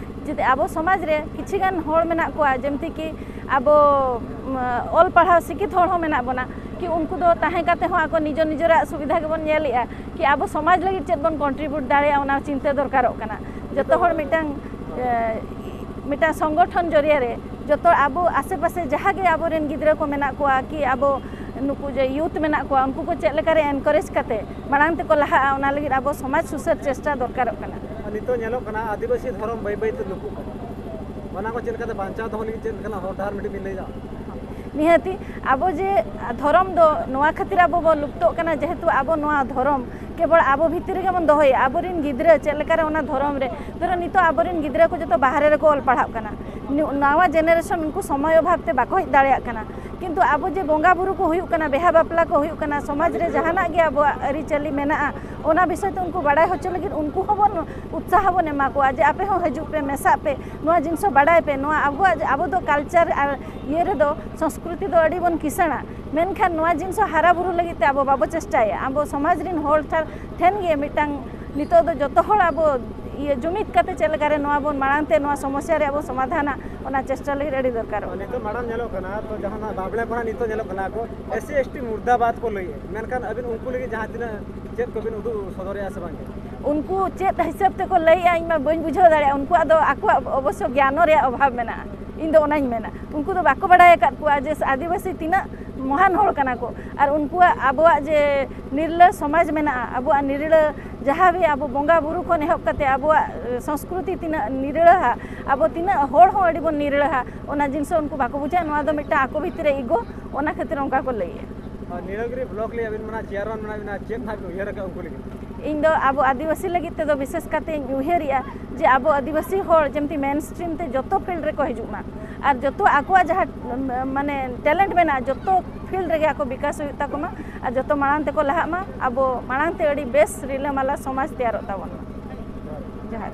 ᱡᱩᱫᱤ ᱟᱵᱚ ᱥᱚᱢᱟᱡᱽ ᱨᱮ ᱠᱤᱪᱷᱤ ᱜᱟᱱ ᱦᱚᱲ ᱢᱮᱱᱟᱜ ᱠᱚᱣᱟ, ᱡᱮᱢᱛᱤ ᱠᱤ ᱟᱵᱚ, ᱩᱢ, ᱚᱞ ᱯᱟᱲᱦᱟᱣ ᱥᱤᱠᱠᱷᱤᱛ ᱦᱚᱲ ᱦᱚᱸ ᱢᱮᱱᱟᱜ ᱵᱚᱱᱟ, ᱩᱱᱠᱩ ᱫᱚ ᱛᱟᱦᱮᱸ ᱠᱟᱛᱮ ᱦᱚᱸ ᱟᱠᱚ ᱱᱤᱡᱮᱨ ᱱᱤᱡᱮᱨᱟᱜ ᱥᱩᱵᱤᱫᱷᱟ ᱜᱮᱵᱚᱱ ᱧᱮᱞᱮᱜᱼᱟ, ᱠᱤ ᱟᱵᱚ ᱥᱚᱢᱟᱡᱽ ᱞᱟᱹᱜᱤᱫ ᱪᱮᱫ ᱵᱚᱱ contribute ᱫᱟᱲᱮᱭᱟᱜᱼᱟ, ᱚᱱᱟ ᱪᱤᱱᱛᱟᱹ ᱫᱚᱨᱠᱟᱨᱚᱜ ᱠᱟᱱᱟ᱾ ᱡᱚᱛᱚ ᱦᱚᱲ ᱢᱤᱫᱴᱟᱝ, ᱮ, ᱢᱤᱫᱴᱟᱝ ᱥᱚᱝᱜᱚᱴᱷᱚᱱ ᱡᱚᱨᱤᱭᱟ ᱨᱮ ᱡᱚᱛᱚ ᱟᱵᱚ ᱟᱥᱮ ᱯᱟᱥᱮ ᱡᱟᱦᱟᱸ ᱜᱮ ᱟᱵᱚᱨᱮᱱ ᱜᱤᱫᱽᱨᱟᱹ ᱠᱚ ᱢᱮᱱᱟᱜ ᱠᱚᱣᱟ, ᱠᱤ ᱟᱵᱚ ᱱᱩᱠᱩ ᱡᱮ youth ᱢᱮᱱᱟᱜ ᱠᱚᱣᱟ, ᱩᱱᱠᱩ ᱠᱚ ᱪᱮᱫ ᱞᱮᱠᱟᱨᱮ encourage ᱠᱟᱛᱮ ᱢᱟᱲᱟᱝ ᱛᱮᱠᱚ ᱞᱟᱦᱟᱜᱼᱟ, ᱚᱱᱟ ᱞᱟᱹᱜᱤᱫ ᱟᱵᱚ ᱥᱚᱢᱟᱡᱽ ᱥᱩᱥᱟᱹᱨ ᱪᱮᱥᱴᱟ ᱫᱚᱨᱠᱟᱨᱚᱜ ᱠᱟᱱᱟ᱾ ᱟᱨ ᱱᱤᱛᱚᱜ ᱧᱮᱞᱚᱜ ᱠᱟᱱᱟ ᱟᱹᱫᱤᱵᱟᱹᱥᱤ ᱫᱷᱚᱨᱚᱢ ᱵᱟᱹᱭ ᱵᱟᱹᱭ ᱛᱮ ᱞᱩᱯᱩᱜ ᱠᱟᱱᱟ, ᱚᱱᱟ ᱠᱚ ᱪᱮᱫ ᱞᱮᱠᱟᱛᱮ ᱵᱟᱧᱪᱟᱣ ᱫᱚᱦᱚ ᱞᱟᱹᱜᱤᱫ ᱪᱮᱫ ᱞᱮᱠᱟᱱᱟᱜ ᱦᱚᱨ ᱰᱟᱦᱟᱨ ᱢᱤᱫᱴᱤᱡ ᱵᱤᱱ ᱞᱟᱹᱭ ᱫᱟ? ᱱᱤᱦᱟᱹᱛᱤ ᱟᱵᱚ ᱡᱮ ᱫᱷᱚᱨᱚᱢ ᱫᱚ ᱱᱚᱣᱟ ᱠᱷᱟᱹᱛᱤᱨ ᱟᱵᱚ ᱵᱚᱱ ᱞᱩᱯᱛᱚᱜ ᱠᱟᱱᱟ, ᱡᱮᱦᱮᱛᱩ ᱟᱵᱚ ᱱᱚᱣᱟ ᱫᱷᱚᱨᱚᱢ ᱠᱮᱵᱚᱞ ᱟᱵᱚ ᱵᱷᱤᱛᱤᱨ ᱨᱮᱜᱮ ᱵᱚᱱ ᱫᱚᱦᱚᱭᱮᱫᱼᱟ᱾ ᱟᱵᱚᱨᱮᱱ ᱜᱤᱫᱽᱨᱟᱹ ᱪᱮᱫ ᱞᱮᱠᱟᱨᱮ ᱚᱱᱟ ᱫᱷᱚᱨᱚᱢ ᱨᱮ, ᱫᱷᱚᱨᱚ ᱱᱤᱛᱚᱜ ᱟᱵᱚᱨᱮᱱ ᱜᱤᱫᱽᱨᱟᱹ ᱠᱚ ᱡᱚᱛᱚ ᱵᱟᱦᱨᱮ ᱨᱮᱠᱚ ᱚᱞ ᱯᱟᱲᱦᱟᱜ ᱠᱟᱱᱟ, ᱱᱤ-, ᱱᱟᱣᱟ generation ᱩᱱᱠᱩ ᱥᱚᱢᱚᱭ ᱚᱵᱷᱟᱵ ᱛᱮ ᱵᱟᱠᱚ ᱦᱮᱡ ᱫᱟᱲᱮᱭᱟᱜ ᱠᱟᱱᱟ, ᱠᱤᱱᱛᱩ ᱟᱵᱚ ᱡᱮ ᱵᱚᱸᱜᱟ ᱵᱩᱨᱩ ᱠᱚ ᱦᱩᱭᱩᱜ ᱠᱟᱱᱟ, ᱵᱤᱦᱟ ᱵᱟᱯᱞᱟ ᱠᱚ ᱦᱩᱭᱩᱜ ᱠᱟᱱᱟ, ᱥᱚᱢᱟᱡᱽ ᱨᱮ ᱡᱟᱦᱟᱱᱟᱜ ᱜᱮ ᱟᱵᱚᱣᱟᱜ ᱟᱹᱨᱤᱪᱟᱹᱞᱤ ᱢᱮᱱᱟᱜᱼᱟ, ᱚᱱᱟ ᱵᱤᱥᱚᱭ ᱛᱮ ᱩᱱᱠᱩ ᱵᱟᱲᱟᱭ ᱦᱚᱪᱚ ᱞᱟᱹᱜᱤᱫ ᱩᱱᱠᱩ ᱦᱚᱸᱵᱚᱱ ᱩᱛᱥᱟᱦᱚ ᱵᱚᱱ ᱮᱢᱟ ᱠᱚᱣᱟ ᱡᱮ ᱟᱯᱮ ᱦᱚᱸ ᱦᱤᱡᱩᱜ ᱯᱮ, ᱢᱮᱥᱟᱜ ᱯᱮ, ᱱᱚᱣᱟ ᱡᱤᱱᱤᱥ ᱦᱚᱸ ᱵᱟᱲᱟᱭ ᱯᱮ᱾ ᱱᱚᱣᱟ ᱟᱵᱚᱣᱟᱜ, ᱟᱵᱚ ᱫᱚ culture ᱟᱨ ᱤᱭᱟᱹ ᱨᱮᱫᱚ ᱥᱚᱝᱥᱠᱨᱤᱛᱤ ᱫᱚ ᱟᱹᱰᱤ ᱵᱚᱱ ᱠᱤᱥᱟᱹᱬᱟ, ᱢᱮᱱᱠᱷᱟᱱ ᱱᱚᱣᱟ ᱡᱤᱱᱤᱥ ᱦᱚᱸ ᱦᱟᱨᱟ ᱵᱩᱨᱩ ᱞᱟᱹᱜᱤᱫ ᱛᱮ ᱟᱵᱚ ᱵᱟᱵᱚ ᱪᱮᱥᱴᱟᱭᱟ᱾ ᱟᱵᱚ ᱥᱚᱢᱟᱡᱽ ᱨᱮᱱ ᱦᱚᱲ ᱴᱷᱟ-, ᱴᱷᱮᱱ ᱜᱮ ᱢᱤᱫᱴᱟᱝ ᱱᱤᱛᱚᱜ ᱫᱚ ᱡᱚᱛᱚ ᱦᱚᱲ ᱟᱵᱚ ᱤᱭᱟᱹ ᱡᱩᱢᱤᱫ ᱠᱟᱛᱮ ᱪᱮᱫ ᱞᱮᱠᱟᱨᱮ ᱱᱚᱣᱟ ᱵᱚᱱ ᱢᱟᱲᱟᱝ ᱛᱮ ᱱᱚᱣᱟ ᱥᱚᱢᱚᱥᱥᱟ ᱨᱮᱭᱟᱜ ᱵᱚᱱ ᱥᱚᱢᱟᱫᱷᱟᱱᱟ, ᱚᱱᱟ ᱪᱮᱥᱴᱟ ᱞᱟᱹᱜᱤᱫ ᱟᱹᱰᱤ ᱫᱚᱨᱠᱟᱨᱚᱜ ᱠᱟᱱᱟ᱾ ᱱᱤᱛᱚᱜ ᱢᱟᱲᱟᱝ ᱧᱮᱞᱚᱜ ᱠᱟᱱᱟ, ᱛᱚ ᱡᱟᱦᱟᱸ ᱱᱟᱜ ᱵᱟᱵᱽᱞᱮ ᱠᱚᱨᱮ ᱱᱤᱛᱚᱜ ᱧᱮᱞᱚᱜ ᱠᱟᱱᱟ ᱠᱚ SC ST ᱢᱩᱨᱫᱟᱵᱟᱫᱽ ᱠᱚ ᱞᱟᱹᱭᱮᱫ, ᱢᱮᱱᱠᱷᱟᱱ ᱟᱹᱵᱤᱱ ᱩᱱᱠᱩ ᱞᱟᱹᱜᱤᱫ ᱡᱟᱦᱟᱸ ᱛᱤᱱᱟᱹᱜ ᱪᱮᱫ ᱠᱚᱵᱤᱱ ᱩᱫᱩᱜ ᱥᱚᱫᱚᱨᱮᱜᱼᱟ ᱥᱮ ᱵᱟᱝ? ᱩᱱᱠᱩ ᱪᱮᱫ ᱦᱤᱥᱟᱹᱵ ᱛᱮᱠᱚ ᱞᱟᱹᱭᱮᱜᱼᱟ, ᱤᱧ ᱢᱟ ᱵᱟᱹᱧ ᱵᱩᱡᱷᱟᱹᱣ ᱫᱟᱲᱮᱭᱟᱜᱼᱟ᱾ ᱩᱱᱠᱩᱣᱟᱜ ᱫᱚ ᱟᱠᱚᱣᱟᱜ ᱚᱵᱚᱥᱥᱚ ᱜᱮᱭᱟᱱᱚ ᱨᱮᱭᱟᱜ ᱚᱵᱷᱟᱵᱽ ᱢᱮᱱᱟᱜᱼᱟ, ᱤᱧ ᱫᱚ ᱚᱱᱟᱧ ᱢᱮᱱᱟ᱾ ᱩᱱᱠᱩ ᱫᱚ ᱵᱟᱠᱚ ᱵᱟᱲᱟᱭ ᱟᱠᱟᱫ ᱠᱚᱣᱟ ᱡᱮ ᱟᱹᱫᱤᱵᱟᱹᱥᱤ ᱛᱤᱱᱟᱹᱜ ᱢᱚᱦᱟᱱ ᱦᱚᱲ ᱠᱟᱱᱟ ᱠᱚ, ᱟᱨ ᱩᱱᱠᱩᱣᱟᱜ ᱟᱵᱚᱣᱟᱜ ᱡᱮ ᱱᱤᱨᱞᱟᱹ ᱥᱚᱢᱟᱡᱽ ᱢᱮᱱᱟᱜᱼᱟ, ᱟᱵᱚᱣᱟᱜ ᱱᱤᱨᱞᱟᱹ ᱡᱟᱦᱟᱸ ᱜᱮ ᱟᱵᱚ ᱵᱚᱸᱜᱟ ᱵᱩᱨᱩ ᱠᱷᱚᱱ ᱮᱦᱚᱵ ᱠᱟᱛᱮ ᱟᱵᱚᱣᱟᱜ, ᱮ, ᱥᱚᱝᱥᱠᱨᱩᱛᱤ ᱛᱤᱱᱟᱹᱜ ᱱᱤᱨᱞᱟᱹᱦᱟ, ᱟᱵᱚ ᱛᱤᱱᱟᱹᱜ ᱦᱚᱲ ᱦᱚᱸ ᱟᱹᱰᱤ ᱵᱚᱱ ᱱᱤᱨᱞᱟᱹᱦᱟ, ᱚᱱᱟ ᱡᱤᱱᱤᱥ ᱩᱱᱠᱩ ᱵᱟᱠᱚ ᱵᱩᱡᱷᱟᱹᱣᱟ᱾ ᱱᱚᱣᱟ ᱫᱚ ᱢᱤᱫᱴᱟᱝ ᱟᱠᱚ ᱵᱷᱤᱛᱤᱨ ᱨᱮ ego, ᱚᱱᱟ ᱠᱷᱟᱹᱛᱤᱨ ᱚᱱᱠᱟ ᱠᱚ ᱞᱟᱹᱭᱮᱜᱼᱟ᱾ ᱟᱨ ᱱᱤᱞᱟᱜᱤᱨᱤ ᱵᱞᱚᱠ ᱞᱟᱹᱜᱤᱫ ᱟᱹᱵᱤᱱ ᱢᱟ chairman ᱢᱮᱱᱟᱜ ᱵᱤᱱᱟ, ᱪᱮᱫ ᱱᱟᱦᱟᱜ ᱵᱤᱱ ᱩᱭᱦᱟᱹᱨ ᱟᱠᱟᱫ ᱩᱱᱠᱩ ᱞᱟᱹᱜᱤᱫ? ᱤᱧ ᱫᱚ ᱟᱵᱚ ᱟᱹᱫᱤᱵᱟᱹᱥᱤ ᱞᱟᱹᱜᱤᱫ ᱛᱮᱫᱚ ᱵᱤᱥᱮᱥ ᱠᱟᱛᱮ ᱤᱧ ᱩᱭᱦᱟᱹᱨᱮᱜᱼᱟ ᱡᱮ ᱟᱵᱚ ᱟᱹᱫᱤᱵᱟᱹᱥᱤ ᱦᱚᱲ ᱡᱮᱢᱛᱤ mainstream ᱛᱮ ᱡᱚᱛᱚ field ᱨᱮᱠᱚ ᱦᱤᱡᱩᱜ ᱢᱟ, ᱟᱨ ᱡᱚᱛᱚ ᱟᱠᱚᱣᱟᱜ ᱡᱟᱦᱟᱸ, ᱢᱟᱱᱮ, talent ᱢᱮᱱᱟᱜᱼᱟ, ᱡᱚᱛᱚ field ᱨᱮᱜᱮ ᱟᱠᱚ ᱵᱤᱠᱟᱥ ᱦᱩᱭᱩᱜ ᱛᱟᱠᱚ ᱢᱟ, ᱟᱨ ᱡᱚᱛᱚ ᱢᱟᱲᱟᱝ ᱛᱮᱠᱚ ᱞᱟᱦᱟᱜ ᱢᱟ, ᱟᱵᱚ ᱢᱟᱲᱟᱝ ᱛᱮ ᱟᱹᱰᱤ ᱵᱮᱥ ᱨᱤᱞᱟᱹᱢᱟᱞᱟ ᱥᱚᱢᱟᱡᱽ ᱛᱮᱭᱟᱨᱚᱜ ᱛᱟᱵᱚᱱ ᱢᱟ᱾ ᱡᱚᱦᱟᱨ᱾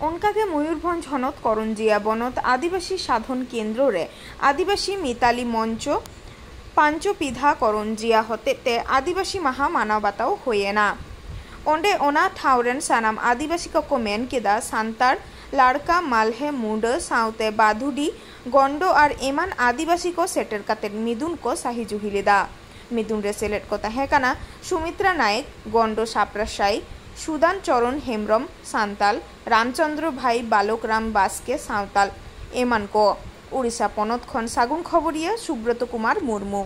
ᱚᱱᱠᱟᱜᱮ ᱢᱚᱭᱩᱨᱵᱷᱚᱸᱡᱽ ᱦᱚᱱᱚᱛ ᱠᱚᱨᱚᱱᱡᱤᱭᱟ ᱵᱚᱱᱚᱛ ᱟᱹᱫᱤᱵᱟᱹᱥᱤ ᱥᱟᱫᱷᱚᱱ ᱠᱮᱱᱫᱨᱚ ᱨᱮ ᱟᱹᱫᱤᱵᱟᱹᱥᱤ ᱢᱤᱛᱟᱞᱤ ᱢᱚᱧᱪᱚ ᱯᱟᱧᱪᱚᱯᱤᱫᱷᱟ ᱠᱚᱨᱚᱱᱡᱤᱭᱟ ᱦᱚᱛᱮᱛᱮ ᱟᱹᱫᱤᱵᱟᱹᱥᱤ ᱢᱟᱦᱟ ᱢᱟᱱᱟᱣ ᱵᱟᱛᱟᱣ ᱦᱩᱭᱮᱱᱟ᱾ ᱚᱸᱰᱮ ᱚᱱᱟ ᱴᱷᱟᱶ ᱨᱮᱱ ᱥᱟᱱᱟᱢ ᱟᱹᱫᱤᱵᱟᱹᱥᱤ ᱠᱚᱠᱚ ᱢᱮᱱ ᱠᱮᱫᱟ, ᱥᱟᱱᱛᱟᱲ, ᱞᱟᱲᱠᱟ, ᱢᱟᱞᱦᱮ, ᱢᱩᱰᱟᱹ ᱥᱟᱶᱛᱮ ᱵᱟᱫᱷᱩᱰᱤ ᱜᱚᱱᱰᱚ ᱟᱨ ᱮᱢᱟᱱ ᱟᱹᱫᱤᱵᱟᱹᱥᱤ ᱠᱚ ᱥᱮᱴᱮᱨ ᱠᱟᱛᱮ ᱢᱤᱫᱩᱱ ᱠᱚ ᱥᱟᱹᱦᱤ ᱡᱩᱦᱤ ᱞᱮᱫᱟ᱾ ᱢᱤᱫᱩᱱ ᱨᱮ ᱥᱮᱞᱮᱫ ᱠᱚ ᱛᱟᱦᱮᱸ ᱠᱟᱱᱟ ᱥᱩᱢᱤᱛᱨᱟ ᱱᱟᱭᱮᱠ, ᱜᱚᱱᱰᱚ ᱥᱟᱯᱨᱟᱥᱟᱭ, ᱥᱩᱫᱟᱱ ᱪᱚᱨᱚᱱ ᱦᱮᱢᱵᱽᱨᱚᱢ ᱥᱟᱱᱛᱟᱞ, ᱨᱟᱢᱪᱚᱸᱫᱽᱨᱚ ᱵᱷᱟᱭ ᱵᱟᱞᱚᱠ ᱨᱟᱢ ᱵᱟᱥᱠᱮ ᱥᱟᱶᱛᱟᱞ ᱮᱢᱟᱱ ᱠᱚ᱾ ᱩᱲᱤᱥᱥᱟ ᱯᱚᱱᱚᱛ ᱠᱷᱚᱱ ᱥᱟᱹᱜᱩᱱ ᱠᱷᱚᱵᱚᱨᱤᱭᱟᱹ ᱥᱩᱵᱨᱚᱛ ᱠᱩᱢᱟᱨ ᱢᱩᱨᱢᱩ᱾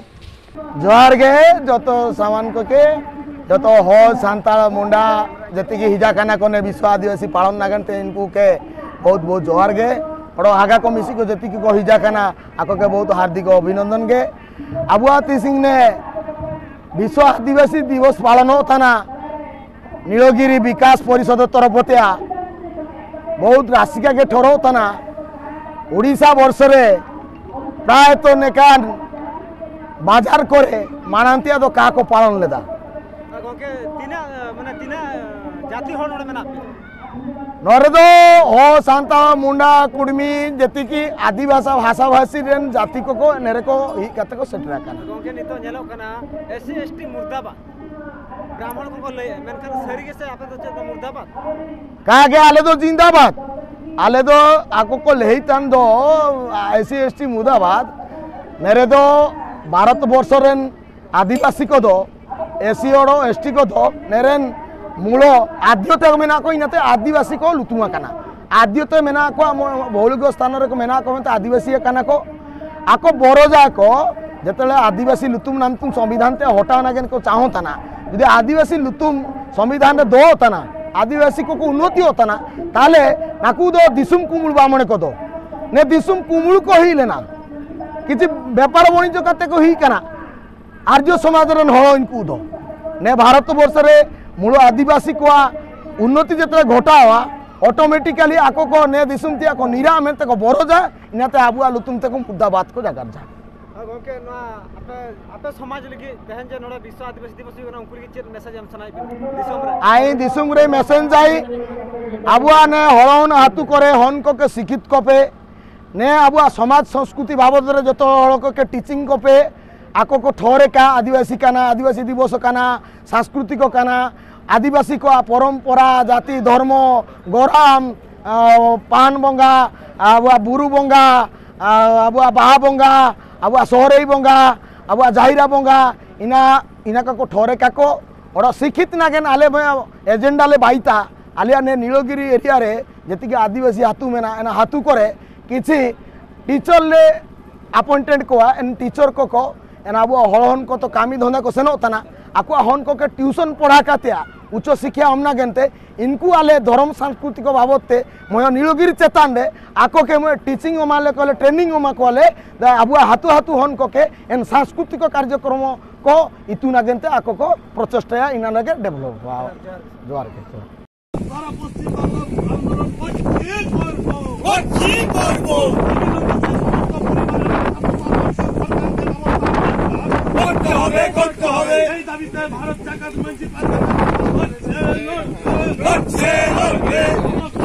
ᱡᱚᱦᱟᱨ ᱜᱮ ᱡᱚᱛᱚ ᱥᱟᱢᱟᱱ ᱠᱚᱜᱮ, ᱡᱚᱛᱚ ᱦᱚᱲ ᱥᱟᱱᱛᱟᱲ ᱢᱩᱱᱰᱟ ᱡᱟᱹᱛᱤ ᱜᱮ ᱦᱤᱡᱟ ᱠᱟᱱᱟ ᱠᱚ ᱱᱮ ᱵᱤᱥᱣᱟ ᱟᱹᱫᱤᱵᱟᱹᱥᱤ ᱯᱟᱲᱚᱱ ᱞᱟᱹᱜᱤᱫ ᱛᱮ, ᱩᱱᱠᱩ ᱠᱮ ᱵᱚᱦᱩᱛ ᱵᱚᱦᱩᱛ ᱡᱚᱦᱟᱨ ᱜᱮ᱾ ᱦᱚᱲ ᱦᱟᱜᱟ ᱠᱚ ᱢᱤᱥᱤ ᱠᱚ ᱡᱟᱹᱛᱤ ᱠᱚ ᱦᱤᱡᱟ ᱠᱟᱱᱟ, ᱟᱠᱚ ᱠᱮ ᱵᱚᱦᱩᱛ ᱦᱟᱨᱫᱤᱠ ᱚᱵᱷᱤᱱᱚᱱᱫᱚᱱ ᱜᱮ᱾ ᱟᱵᱚᱣᱟᱜ ᱛᱤᱥᱤᱝ ᱱᱮ ᱵᱤᱥᱣᱟ ᱟᱹᱫᱤᱵᱟᱹᱥᱤ ᱫᱤᱵᱚᱥ ᱯᱟᱞᱚᱱᱚᱜ ᱛᱟᱱᱟ, ᱱᱤᱞᱚᱜᱤᱨᱤ ᱵᱤᱠᱟᱥ ᱯᱚᱨᱤᱥᱚᱫ ᱛᱚᱨᱚᱯ ᱛᱮ ᱵᱚᱦᱩᱛ ᱨᱟᱥᱤᱠᱟ ᱜᱮ ᱴᱷᱚᱨᱚᱜ ᱛᱟᱱᱟ᱾ ᱩᱲᱤᱥᱥᱟ ᱵᱚᱨᱥᱚ ᱨᱮ ᱯᱨᱟᱭᱛᱚ ᱱᱮᱠᱟᱱ ᱵᱟᱡᱟᱨ ᱠᱚᱨᱮ ᱢᱟᱲᱟᱝ ᱛᱮᱭᱟᱜ ᱫᱚ ᱠᱟ ᱠᱚ ᱯᱟᱞᱚᱱ ᱞᱮᱫᱟ᱾ ᱟᱨ ᱜᱚᱝᱠᱮ, ᱛᱤᱱᱟᱹᱜ, ᱢᱟᱱᱮ, ᱛᱤᱱᱟᱹᱜ ᱡᱟᱹᱛᱤ ᱦᱚᱲ ᱱᱚᱰᱮ ᱢᱮᱱᱟᱜ ᱯᱮᱭᱟ? ᱱᱚᱰᱮ ᱫᱚ ᱦᱚᱲ, ᱥᱟᱱᱛᱟᱲ, ᱢᱩᱱᱰᱟ, ᱠᱩᱲᱢᱤ, ᱡᱟᱹᱛᱤ ᱠᱤ ᱟᱹᱫᱤᱵᱟᱥᱟ ᱵᱷᱟᱥᱟ ᱵᱷᱟᱥᱤ ᱨᱮᱱ ᱡᱟᱹᱛᱤ ᱠᱚᱠᱚ ᱱᱮᱨᱮ ᱠᱚ ᱦᱮᱡ ᱠᱟᱛᱮ ᱠᱚ ᱥᱮᱴᱮᱨ ᱟᱠᱟᱱᱟ᱾ ᱜᱚᱝᱠᱮ, ᱱᱤᱛᱚᱜ ᱧᱮᱞᱚᱜ ᱠᱟᱱᱟ ᱮᱥ ᱥᱤ ᱮᱥ ᱴᱤ ᱢᱩᱨᱫᱟᱵᱟᱫ, ᱵᱨᱟᱦᱢᱚᱬ ᱠᱚᱠᱚ ᱞᱟᱹᱭᱮᱫ, ᱢᱮᱱᱠᱷᱟᱱ ᱥᱟᱹᱨᱤ ᱜᱮᱥᱮ ᱟᱯᱮ ᱫᱚ ᱪᱮᱫ ᱫᱚ ᱢᱩᱨᱫᱟᱵᱟᱫ? ᱠᱟᱜᱮ ᱟᱞᱮ ᱫᱚ ᱡᱤᱱᱫᱟᱵᱟᱫ᱾ ᱟᱞᱮ ᱫᱚ ᱟᱠᱚ ᱠᱚ ᱞᱟᱹᱭ ᱛᱟᱱ ᱫᱚ ᱮᱥ ᱥᱤ ᱮᱥ ᱴᱤ ᱢᱩᱨᱫᱟᱵᱟᱫ᱾ ᱱᱮᱨᱮ ᱫᱚ ᱵᱷᱟᱨᱚᱛ ᱵᱚᱨᱥᱚ ᱨᱮᱱ ᱟᱹᱫᱤᱵᱟᱹᱥᱤ ᱠᱚᱫᱚ, ᱮᱥ ᱥᱤ ᱦᱚᱲ, ᱮᱥ ᱴᱤ ᱠᱚᱫᱚ ᱱᱮᱨᱮᱱ ᱢᱩᱞᱚ ᱟᱫᱽᱭᱚ ᱛᱮ ᱢᱮᱱᱟᱜ ᱠᱚ, ᱤᱱᱟᱹᱛᱮ ᱟᱹᱫᱤᱵᱟᱹᱥᱤ ᱠᱚ ᱞᱩᱛᱩᱢ ᱟᱠᱟᱱᱟ᱾ ᱟᱫᱽᱭᱚ ᱛᱮ ᱢᱮᱱᱟᱜ ᱠᱚᱣᱟ, ᱢᱚ-, ᱢᱚᱣᱞᱤᱠ ᱥᱛᱷᱟᱱ ᱨᱮᱠᱚ ᱢᱮᱱᱟᱜ ᱠᱚᱣᱟ ᱢᱮᱱᱛᱮ ᱟᱹᱫᱤᱵᱟᱹᱥᱤ ᱠᱟᱱᱟ ᱠᱚ᱾ ᱟᱠᱚ ᱵᱚᱨᱚᱡᱟ ᱠᱚ ᱡᱮᱛᱮ ᱟᱹᱫᱤᱵᱟᱹᱥᱤ ᱞᱩᱛᱩᱢ ᱱᱟᱢᱛᱩᱢ ᱥᱚᱝᱵᱤᱫᱷᱟᱱ ᱛᱮ ᱦᱚᱴᱟᱣ ᱱᱟᱜᱮᱱ ᱠᱚ ᱪᱟᱦᱚ ᱛᱟᱱᱟ᱾ ᱡᱩᱫᱤ ᱟᱹᱫᱤᱵᱟᱹᱥᱤ ᱞᱩᱛᱩᱢ ᱥᱚᱝᱵᱤᱫᱷᱟᱱ ᱨᱮ ᱫᱚᱦᱚ ᱛᱟᱱᱟ, ᱟᱹᱫᱤᱵᱟᱹᱥᱤ ᱠᱚᱠᱚ ᱩᱱᱱᱚᱛᱤ ᱛᱟᱱᱟ, ᱛᱟᱦᱞᱮ ᱱᱟᱠᱩ ᱫᱚ ᱫᱤᱥᱚᱢ ᱠᱩᱢᱩᱲ ᱵᱟᱢᱚᱱᱮ ᱠᱚᱫᱚ ᱱᱮ ᱫᱤᱥᱚᱢ ᱠᱩᱢᱩᱲ ᱠᱚ ᱦᱩᱭ ᱞᱮᱱᱟ, ᱠᱤᱪᱷᱩ ᱵᱮᱯᱟᱨ ᱵᱟᱹᱱᱤᱡᱽᱡᱚ ᱠᱟᱛᱮ ᱠᱚ ᱦᱩᱭ ᱠᱟᱱᱟ᱾ ᱟᱨᱡᱚ ᱥᱚᱢᱟᱡᱽ ᱨᱮᱱ ᱦᱚᱲ ᱩᱱᱠᱩ ᱫᱚ᱾ ᱱᱮ ᱵᱷᱟᱨᱚᱛ ᱵᱚᱨᱥᱚ ᱨᱮ ᱢᱩᱞᱚ ᱟᱹᱫᱤᱵᱟᱹᱥᱤ ᱠᱚᱣᱟᱜ ᱩᱱᱱᱚᱛᱤ ᱡᱟᱛᱮ ᱜᱷᱚᱴᱟᱣᱟ, automatically ᱟᱠᱚ ᱠᱚ ᱱᱮ ᱫᱤᱥᱚᱢ ᱛᱮᱭᱟᱜ ᱠᱚ ᱱᱤᱨᱟ ᱢᱮᱱᱛᱮ ᱠᱚ ᱵᱚᱨᱚᱡᱟ, ᱤᱱᱟᱹᱛᱮ ᱟᱵᱚᱣᱟᱜ ᱞᱩᱛᱩᱢ ᱛᱮᱠᱚ ᱢᱩᱨᱫᱟᱵᱟᱫ ᱠᱚ ᱡᱟᱜᱟᱨᱡᱟ᱾ ᱦᱮᱸ ᱜᱚᱝᱠᱮ, ᱱᱚᱣᱟ ᱟᱯᱮ, ᱟᱯᱮ ᱥᱚᱢᱟᱡᱽ ᱞᱟᱹᱜᱤᱫ ᱛᱮᱦᱮᱧ ᱡᱮ ᱱᱚᱰᱮ ᱵᱤᱥᱥᱚ ᱟᱹᱫᱤᱵᱟᱹᱥᱤ ᱫᱤᱵᱚᱥ ᱦᱩᱭᱩᱜ ᱠᱟᱱᱟ, ᱩᱱᱠᱩ ᱞᱟᱹᱜᱤᱫ ᱪᱮᱫ message ᱮᱢ ᱥᱟᱱᱟᱭᱮᱫ ᱵᱮᱱᱟ ᱫᱤᱥᱚᱢ ᱨᱮ? ᱟᱭ ᱫᱤᱥᱚᱢ ᱨᱮ message ᱟᱭ, ᱟᱵᱚᱣᱟᱜ ᱱᱮ ᱦᱚᱲᱚᱱ ᱟᱹᱛᱩ ᱠᱚᱨᱮ ᱦᱚᱱ ᱠᱚ ᱠᱮ ᱥᱤᱠᱷᱤᱛ ᱠᱚᱯᱮ, ᱱᱮ ᱟᱵᱚᱣᱟᱜ ᱥᱚᱢᱟᱡᱽ ᱥᱚᱝᱥᱠᱨᱩᱛᱤ ᱵᱟᱵᱚᱫ ᱨᱮ ᱡᱚᱛᱚ ᱦᱚᱲ ᱠᱚᱜᱮ teaching ᱠᱚᱯᱮ, ᱟᱠᱚ ᱠᱚ ᱴᱷᱚᱨ ᱮᱠᱟ, ᱟᱹᱫᱤᱵᱟᱹᱥᱤ ᱠᱟᱱᱟ, ᱟᱹᱫᱤᱵᱟᱹᱥᱤ ᱫᱤᱵᱚᱥ ᱠᱟᱱᱟ, ᱥᱟᱝᱥᱠᱨᱩᱛᱤᱠ ᱠᱟᱱᱟ, ᱟᱹᱫᱤᱵᱟᱹᱥᱤ ᱠᱚᱣᱟᱜ ᱯᱚᱨᱚᱢᱯᱚᱨᱟ, ᱡᱟᱹᱛᱤ, ᱫᱷᱚᱨᱢᱚ, ᱜᱚᱨᱟᱢ, ᱟᱸ, ᱯᱟᱱ ᱵᱚᱸᱜᱟ, ᱟᱵᱚᱣᱟᱜ ᱵᱩᱨᱩ ᱵᱚᱸᱜᱟ, ᱟᱵᱚᱣᱟᱜ ᱵᱟᱦᱟ ᱵᱚᱸᱜᱟ, ᱟᱵᱚᱣᱟᱜ ᱥᱚᱦᱨᱟᱭ ᱵᱚᱸᱜᱟ, ᱟᱵᱚᱣᱟᱜ ᱡᱟᱦᱮᱨᱟ ᱵᱚᱸᱜᱟ, ᱤᱱᱟ ᱤᱱᱟ ᱠᱚᱠᱚ ᱴᱷᱚᱨᱮ ᱠᱟᱠᱚ᱾ ᱚᱲᱟᱜ ᱥᱤᱠᱷᱤᱛ ᱱᱟᱜᱮᱱ ᱟᱞᱮ ᱮᱡᱮᱱᱰᱟ ᱞᱮ ᱵᱟᱭᱤᱛᱟ᱾ ᱟᱞᱮᱭᱟᱜ ᱱᱤᱭᱟᱹ ᱱᱤᱞᱚᱜᱤᱨᱤ ᱮᱨᱤᱭᱟ ᱨᱮ ᱡᱮᱛᱤᱜᱮ ᱟᱹᱫᱤᱵᱟᱹᱥᱤ ᱟᱹᱛᱩ ᱢᱮᱱᱟᱜᱼᱟ, ᱚᱱᱟ ᱟᱹᱛᱩ ᱠᱚᱨᱮ ᱠᱤᱪᱷᱤ ᱴᱤᱪᱟᱨ ᱞᱮ ᱟᱯᱚᱭᱮᱱᱴᱮᱰ ᱠᱚᱣᱟ, ᱮᱱ ᱴᱤᱪᱟᱨ ᱠᱚᱠᱚ, ᱮᱱ ᱟᱵᱚᱣᱟᱜ ᱦᱚᱲ ᱦᱚᱱ ᱠᱚ ᱛᱚ ᱠᱟᱹᱢᱤ ᱫᱷᱚᱱᱫᱟ ᱠᱚ ᱥᱮᱱᱚᱜ ᱛᱟᱱᱟ, ᱟᱠᱚᱣᱟᱜ ᱦᱚᱱ ᱠᱚᱠᱮ ᱴᱤᱭᱩᱥᱚᱱ ᱯᱚᱲᱦᱟ ᱠᱟᱛᱮ ᱩᱪᱪᱚ ᱥᱤᱠᱷᱭᱟ ᱚᱢᱱᱟ ᱜᱮᱱᱛᱮ ᱤᱱᱠᱩ ᱟᱞᱮ ᱫᱷᱚᱨᱚᱢ ᱥᱟᱝᱥᱠᱨᱤᱛᱤᱠ ᱵᱟᱵᱚᱛ ᱛᱮ ᱢᱚᱭᱚ ᱱᱤᱞᱚᱜᱤᱨᱤ ᱪᱮᱛᱟᱱ ᱨᱮ ᱟᱠᱚ ᱠᱮ ᱢᱚᱭᱚ ᱴᱤᱪᱤᱝ ᱚᱢᱟ ᱞᱮ ᱠᱚᱞᱮ, ᱴᱨᱮᱱᱤᱝ ᱚᱢᱟ ᱠᱚᱣᱟᱞᱮ, ᱫᱟ ᱟᱵᱚᱣᱟᱜ ᱦᱟᱹᱛᱩ ᱦᱟᱹᱛᱩ ᱦᱚᱱ ᱠᱚᱠᱮ ᱮᱱ ᱥᱟᱝᱥᱠᱨᱤᱛᱤᱠ ᱠᱟᱨᱡᱚᱠᱨᱚᱢ ᱠᱚ ᱤᱛᱩᱱᱟ ᱜᱮᱱᱛᱮ ᱟᱠᱚ ᱠᱚ ᱯᱨᱚᱪᱮᱥᱴᱟᱭᱟ, ᱤᱱᱟᱱᱟ ᱜᱮ ᱰᱮᱵᱷᱞᱚᱯᱚᱜᱼᱟ᱾ ᱡᱚᱦᱟᱨ ᱜᱮ᱾ সারা পশ্চিম বাংলার আন্দোলন করছি করব। করছি করব। করতে হবে, করতে হবে। এই দাবিতে ভারত জাকাত মসজিদ আন্দোলন করছে, লড়ছে। লড়ছে, লড়বে।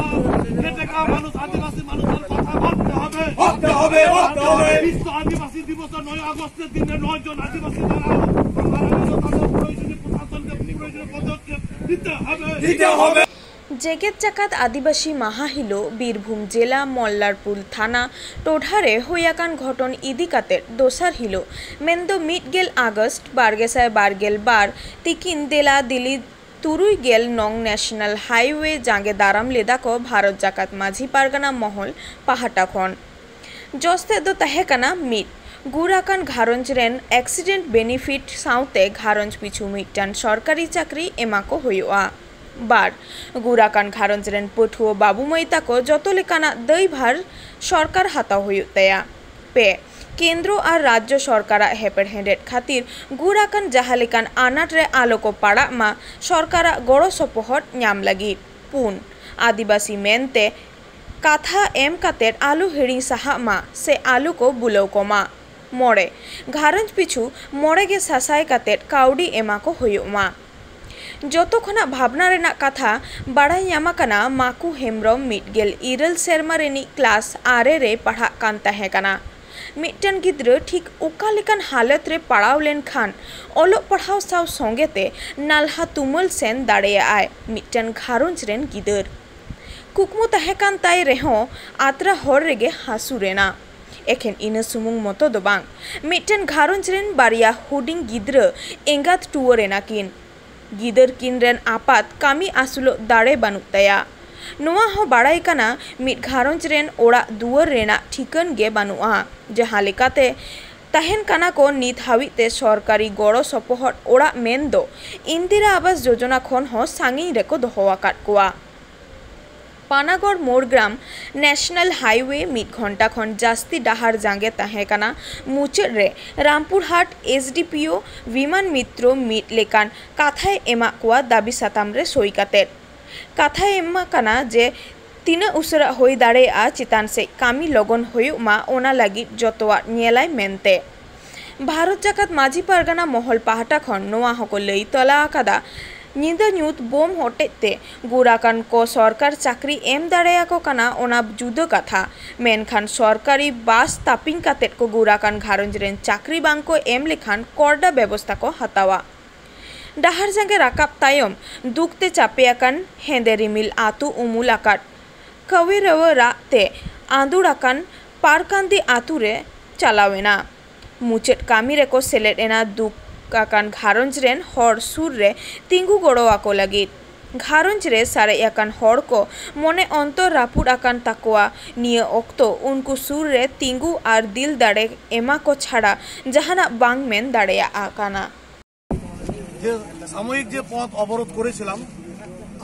খেটে খাওয়া মানুষ, আদিবাসী মানুষের কথা ভাবতে হবে। ভাবতে হবে, ভাবতে হবে। বিশ্ব আদিবাসী দিবস নয় আগস্টের দিনে নয় জন আদিবাসী যারা মারা গেল, তাদের প্রয়োজনীয় প্রশাসনকে প্রয়োজনীয় পদক্ষেপ নিতে হবে। নিতে হবে। ᱡᱮᱜᱮᱛ ᱡᱟᱠᱟᱛ ᱟᱹᱫᱤᱵᱟᱹᱥᱤ ᱢᱟᱦᱟ ᱦᱤᱞᱳᱜ ᱵᱤᱨᱵᱷᱩᱢ ᱡᱮᱞᱟ ᱢᱚᱞᱞᱟᱨᱯᱩᱨ ᱛᱷᱟᱱᱟ ᱴᱚᱴᱷᱟ ᱨᱮ ᱦᱩᱭ ᱟᱠᱟᱱ ᱜᱷᱚᱴᱚᱱ ᱤᱫᱤ ᱠᱟᱛᱮ ᱫᱚᱥᱟᱨ ᱦᱤᱞᱳᱜ, ᱢᱮᱱᱫᱚ ᱢᱤᱫ ᱜᱮᱞ ᱟᱜᱚᱥᱴ ᱵᱟᱨ ᱜᱮᱥᱟᱭ ᱵᱟᱨ ᱜᱮᱞ ᱵᱟᱨ, ᱛᱤᱠᱤᱱ ᱫᱮᱞᱟ ᱫᱤᱞᱤ ᱛᱩᱨᱩᱭ ᱜᱮᱞ ᱱᱚᱝ ᱱᱮᱥᱱᱟᱞ ᱦᱟᱭᱣᱮ ᱡᱟᱸᱜᱮ ᱫᱟᱨᱟᱢ ᱞᱮᱫᱟ ᱠᱚ ᱵᱷᱟᱨᱚᱛ ᱡᱟᱠᱟᱛ ᱢᱟᱹᱡᱷᱤ ᱯᱟᱨᱜᱟᱱᱟ ᱢᱚᱦᱚᱞ ᱯᱟᱦᱴᱟ ᱠᱷᱚᱱ᱾ ᱡᱚᱥ ᱛᱮᱫ ᱫᱚ ᱛᱟᱦᱮᱸ ᱠᱟᱱᱟ ᱢᱤᱫ, ᱜᱩᱨ ᱟᱠᱟᱱ ᱜᱷᱟᱨᱚᱸᱡᱽ ᱨᱮᱱ ᱮᱠᱥᱤᱰᱮᱱᱴ ᱵᱮᱱᱤᱯᱷᱤᱴ ᱥᱟᱶᱛᱮ ᱜᱷᱟᱨᱚᱸᱡᱽ ᱯᱤᱪᱷᱩ ᱢᱤᱫᱴᱟᱝ ᱥᱚᱨᱠᱟᱨᱤ ᱪᱟᱹᱠᱨᱤ ᱮᱢᱟ ᱠᱚ ᱦᱩᱭᱩᱜᱼᱟ᱾ ᱵᱟᱨ, ᱜᱩᱨ ᱟᱠᱟᱱ ᱜᱷᱟᱨᱚᱸᱡᱽ ᱨᱮᱱ ᱯᱟᱹᱴᱷᱩᱣᱟᱹ ᱵᱟᱹᱵᱩ ᱢᱟᱹᱭ ᱛᱟᱠᱚ ᱡᱚᱛᱚ ᱞᱮᱠᱟᱱᱟᱜ ᱫᱟᱹᱭᱵᱷᱟᱨ ᱥᱚᱨᱠᱟᱨ ᱦᱟᱛᱟᱣ ᱦᱩᱭᱩᱜ ᱛᱟᱭᱟ᱾ ᱯᱮ, ᱠᱮᱱᱫᱨᱚ ᱟᱨ ᱨᱟᱡᱽᱡᱚ ᱥᱚᱨᱠᱟᱨᱟᱜ ᱦᱮᱯᱮᱨᱦᱮᱸᱰᱮᱫ ᱠᱷᱟᱹᱛᱤᱨ ᱜᱩᱨ ᱟᱠᱟᱱ ᱡᱟᱦᱟᱸ ᱞᱮᱠᱟᱱ ᱟᱱᱟᱴ ᱨᱮ ᱟᱞᱚ ᱠᱚ ᱯᱟᱲᱟᱜ ᱢᱟ, ᱥᱚᱨᱠᱟᱨᱟᱜ ᱜᱚᱲᱚ ᱥᱚᱯᱚᱦᱚᱫ ᱧᱟᱢ ᱞᱟᱹᱜᱤᱫ᱾ ᱯᱩᱱ, ᱟᱹᱫᱤᱵᱟᱹᱥᱤ ᱢᱮᱱᱛᱮ ᱠᱟᱛᱷᱟ ᱮᱢ ᱠᱟᱛᱮᱫ ᱟᱞᱚ ᱦᱤᱲᱤᱧ ᱥᱟᱦᱟᱜ ᱢᱟ ᱥᱮ ᱟᱞᱚ ᱠᱚ ᱵᱩᱞᱟᱹᱣ ᱠᱚᱢᱟ᱾ ᱢᱚᱬᱮ, ᱜᱷᱟᱨᱚᱸᱡᱽ ᱯᱤᱪᱷᱩ ᱢᱚᱬᱮ ᱜᱮ ᱥᱟᱥᱟᱭ ᱠᱟᱛᱮᱫ ᱠᱟᱹᱣᱰᱤ ᱮᱢᱟ ᱠᱚ ᱦᱩᱭᱩᱜ ᱢᱟ᱾ ᱡᱚᱛᱚ ᱠᱷᱚᱱᱟᱜ ᱵᱷᱟᱵᱽᱱᱟ ᱨᱮᱱᱟᱜ ᱠᱟᱛᱷᱟ ᱵᱟᱲᱟᱭ ᱧᱟᱢ ᱟᱠᱟᱱᱟ, ᱢᱟᱠᱩ ᱦᱮᱢᱵᱽᱨᱚᱢ ᱢᱤᱫ ᱜᱮᱞ ᱤᱨᱟᱹᱞ ᱥᱮᱨᱢᱟ ᱨᱤᱱᱤᱡ ᱠᱞᱟᱥ ᱟᱨᱮ ᱨᱮ ᱯᱟᱲᱦᱟᱜ ᱠᱟᱱ ᱛᱟᱦᱮᱸ ᱠᱟᱱᱟ᱾ ᱢᱤᱫᱴᱟᱝ ᱜᱤᱫᱽᱨᱟᱹ ᱴᱷᱤᱠ ᱚᱠᱟ ᱞᱮᱠᱟᱱ ᱦᱟᱞᱚᱛ ᱨᱮ ᱯᱟᱲᱟᱣ ᱞᱮᱱᱠᱷᱟᱱ ᱚᱞᱚᱜ ᱯᱟᱲᱦᱟᱣ ᱥᱟᱶ ᱥᱚᱸᱜᱮ ᱛᱮ ᱱᱟᱞᱦᱟ ᱛᱩᱢᱟᱹᱞ ᱥᱮᱱ ᱫᱟᱲᱮᱭᱟᱜᱼᱟᱭ ᱢᱤᱫᱴᱟᱝ ᱜᱷᱟᱨᱚᱸᱡᱽ ᱨᱮᱱ ᱜᱤᱫᱟᱹᱨ᱾ ᱠᱩᱠᱢᱩ ᱛᱟᱦᱮᱸ ᱠᱟᱱ ᱛᱟᱭ ᱨᱮᱦᱚᱸ ᱟᱛᱨᱟ ᱦᱚᱨ ᱨᱮᱜᱮ ᱦᱟᱹᱥᱩᱨ ᱮᱱᱟ᱾ ᱮᱠᱷᱮᱱ ᱤᱱᱟᱹ ᱥᱩᱢᱩᱝ ᱢᱚᱛᱚ ᱫᱚ ᱵᱟᱝ, ᱢᱤᱫᱴᱮᱱ ᱜᱷᱟᱨᱚᱸᱡᱽ ᱨᱮᱱ ᱵᱟᱨᱭᱟ ᱦᱩᱰᱤᱧ ᱜᱤᱫᱽᱨᱟᱹ ᱮᱸᱜᱟᱛ ᱴᱩᱣᱟᱹᱨ ᱮᱱᱟ ᱠᱤᱱ᱾ ᱜᱤᱫᱟᱹᱨ ᱠᱤᱱ ᱨᱮᱱ ᱟᱯᱟᱛ ᱠᱟᱹᱢᱤ ᱟᱹᱥᱩᱞᱚᱜ ᱫᱟᱲᱮ ᱵᱟᱹᱱᱩᱜ ᱛᱟᱭᱟ᱾ ᱱᱚᱣᱟ ᱦᱚᱸ ᱵᱟᱲᱟᱭ ᱠᱟᱱᱟ, ᱢᱤᱫ ᱜᱷᱟᱨᱚᱸᱡᱽ ᱨᱮᱱ ᱚᱲᱟᱜ ᱫᱩᱣᱟᱹᱨ ᱨᱮᱱᱟᱜ ᱴᱷᱤᱠᱟᱹᱱ ᱜᱮ ᱵᱟᱹᱱᱩᱜᱼᱟ᱾ ᱡᱟᱦᱟᱸ ᱞᱮᱠᱟᱛᱮ ᱛᱟᱦᱮᱱ ᱠᱟᱱᱟ ᱠᱚ, ᱱᱤᱛ ᱦᱟᱹᱵᱤᱡ ᱛᱮ ᱥᱚᱨᱠᱟᱨᱤ ᱜᱚᱲᱚ ᱥᱚᱯᱚᱦᱚᱫ ᱚᱲᱟᱜ ᱢᱮᱱ ᱫᱚ ᱤᱱᱫᱤᱨᱟ ᱟᱵᱟᱥ ᱡᱳᱡᱚᱱᱟ ᱠᱷᱚᱱ ᱦᱚᱸ ᱥᱟᱺᱜᱤᱧ ᱨᱮᱠᱚ ᱫᱚᱦᱚ ᱟᱠᱟᱫ ᱠᱚᱣᱟ᱾ ᱯᱟᱱᱟᱜᱚᱲ ᱢᱳᱲᱜᱨᱟᱢ ᱱᱮᱥᱱᱟᱞ ᱦᱟᱭᱣᱮ ᱢᱤᱫ ᱜᱷᱚᱱᱴᱟ ᱠᱷᱚᱱ ᱡᱟᱹᱥᱛᱤ ᱰᱟᱦᱟᱨ ᱡᱟᱸᱜᱮ ᱛᱟᱦᱮᱸ ᱠᱟᱱᱟ᱾ ᱢᱩᱪᱟᱹᱫ ᱨᱮ ᱨᱟᱢᱯᱩᱨᱦᱟᱴ ᱮᱥ ᱰᱤ ᱯᱤ ᱳ ᱵᱤᱢᱟᱱ ᱢᱤᱛᱨᱚ ᱢᱤᱫ ᱞᱮᱠᱟᱱ ᱠᱟᱛᱷᱟᱭ ᱮᱢᱟᱜ ᱠᱚᱣᱟ ᱫᱟᱹᱵᱤ ᱥᱟᱛᱟᱢ ᱨᱮ ᱥᱳᱭ ᱠᱟᱛᱮ᱾ ᱠᱟᱛᱷᱟᱭ ᱮᱢ ᱟᱠᱟᱱᱟ ᱡᱮ ᱛᱤᱱᱟᱹᱜ ᱩᱥᱟᱹᱨᱟ ᱦᱩᱭ ᱫᱟᱲᱮᱭᱟᱜᱼᱟ, ᱪᱮᱛᱟᱱ ᱥᱮᱫ ᱠᱟᱹᱢᱤ ᱞᱚᱜᱚᱱ ᱦᱩᱭᱩᱜ ᱢᱟ, ᱚᱱᱟ ᱞᱟᱹᱜᱤᱫ ᱡᱚᱛᱚᱣᱟᱜ ᱧᱮᱞᱟᱭ ᱢᱮᱱᱛᱮ᱾ ᱵᱷᱟᱨᱚᱛ ᱡᱟᱠᱟᱛ ᱢᱟᱹᱡᱷᱤ ᱯᱟᱨᱜᱟᱱᱟ ᱢᱚᱦᱚᱞ ᱯᱟᱦᱴᱟ ᱠᱷᱚᱱ ᱱᱚᱣᱟ ᱦᱚᱸᱠᱚ ᱞᱟᱹᱭ ᱛᱚᱞᱟ ᱟᱠᱟᱫᱟ, ᱧᱤᱫᱟᱹ ᱧᱩᱛ ᱵᱳᱢ ᱦᱚᱴᱮᱡ ᱛᱮ ᱜᱩᱨ ᱟᱠᱟᱱ ᱠᱚ ᱥᱚᱨᱠᱟᱨ ᱪᱟᱹᱠᱨᱤ ᱮᱢ ᱫᱟᱲᱮᱭᱟᱠᱚ ᱠᱟᱱᱟ, ᱚᱱᱟ ᱡᱩᱫᱟᱹ ᱠᱟᱛᱷᱟ, ᱢᱮᱱᱠᱷᱟᱱ ᱥᱚᱨᱠᱟᱨᱤ ᱵᱟᱥ ᱛᱟᱹᱯᱤᱧ ᱠᱟᱛᱮᱫ ᱠᱚ ᱜᱩᱨ ᱟᱠᱟᱱ ᱜᱷᱟᱨᱚᱸᱡᱽ ᱨᱮᱱ ᱪᱟᱹᱠᱨᱤ ᱵᱟᱝ ᱠᱚ ᱮᱢ ᱞᱮᱠᱷᱟᱱ ᱠᱚᱨᱰᱟ ᱵᱮᱵᱚᱥᱛᱟ ᱠᱚ ᱦᱟᱛᱟᱣᱟ᱾ ᱰᱟᱦᱟᱨ ᱡᱟᱸᱜᱮ ᱨᱟᱠᱟᱵ ᱛᱟᱭᱚᱢ ᱫᱩᱠ ᱛᱮ ᱪᱟᱯᱮ ᱟᱠᱟᱱ ᱦᱮᱸᱫᱮ ᱨᱤᱢᱤᱞ ᱟᱹᱛᱩ ᱩᱢᱩᱞ ᱟᱠᱟᱫ ᱠᱟᱹᱣᱤᱨᱟᱹᱣᱟᱹ ᱨᱟᱜ ᱛᱮ ᱟᱸᱫᱩᱲ ᱟᱠᱟᱱ ᱯᱟᱨᱠᱟᱱᱫᱤ ᱟᱹᱛᱩ ᱨᱮ ᱪᱟᱞᱟᱣ ᱮᱱᱟ᱾ ᱢᱩᱪᱟᱹᱫ ᱠᱟᱹᱢᱤ ᱨᱮᱠᱚ ᱥᱮᱞᱮᱫ ᱮᱱᱟ ᱫᱩᱠ ᱟᱠᱟᱱ ᱜᱷᱟᱨᱚᱸᱡᱽ ᱨᱮᱱ ᱦᱚᱲ ᱥᱩᱨ ᱨᱮ ᱛᱤᱸᱜᱩ ᱜᱚᱲᱚ ᱟᱠᱚ ᱞᱟᱹᱜᱤᱫ᱾ ᱜᱷᱟᱨᱚᱸᱡᱽ ᱨᱮ ᱥᱟᱨᱮᱡ ᱟᱠᱟᱱ ᱦᱚᱲ ᱠᱚ ᱢᱚᱱᱮ ᱚᱱᱛᱚᱨ ᱨᱟᱹᱯᱩᱫ ᱟᱠᱟᱱ ᱛᱟᱠᱚᱣᱟ᱾ ᱱᱤᱭᱟᱹ ᱚᱠᱛᱚ ᱩᱱᱠᱩ ᱥᱩᱨ ᱨᱮ ᱛᱤᱸᱜᱩ ᱟᱨ ᱫᱤᱞ ᱫᱟᱲᱮ ᱮᱢᱟ ᱠᱚ ᱪᱷᱟᱲᱟ ᱡᱟᱦᱟᱱᱟᱜ ᱵᱟᱝ ᱢᱮᱱ ᱫᱟᱲᱮᱭᱟᱜ ᱠᱟᱱᱟ᱾ যে সাময়িক যে পথ অবরোধ করেছিলাম,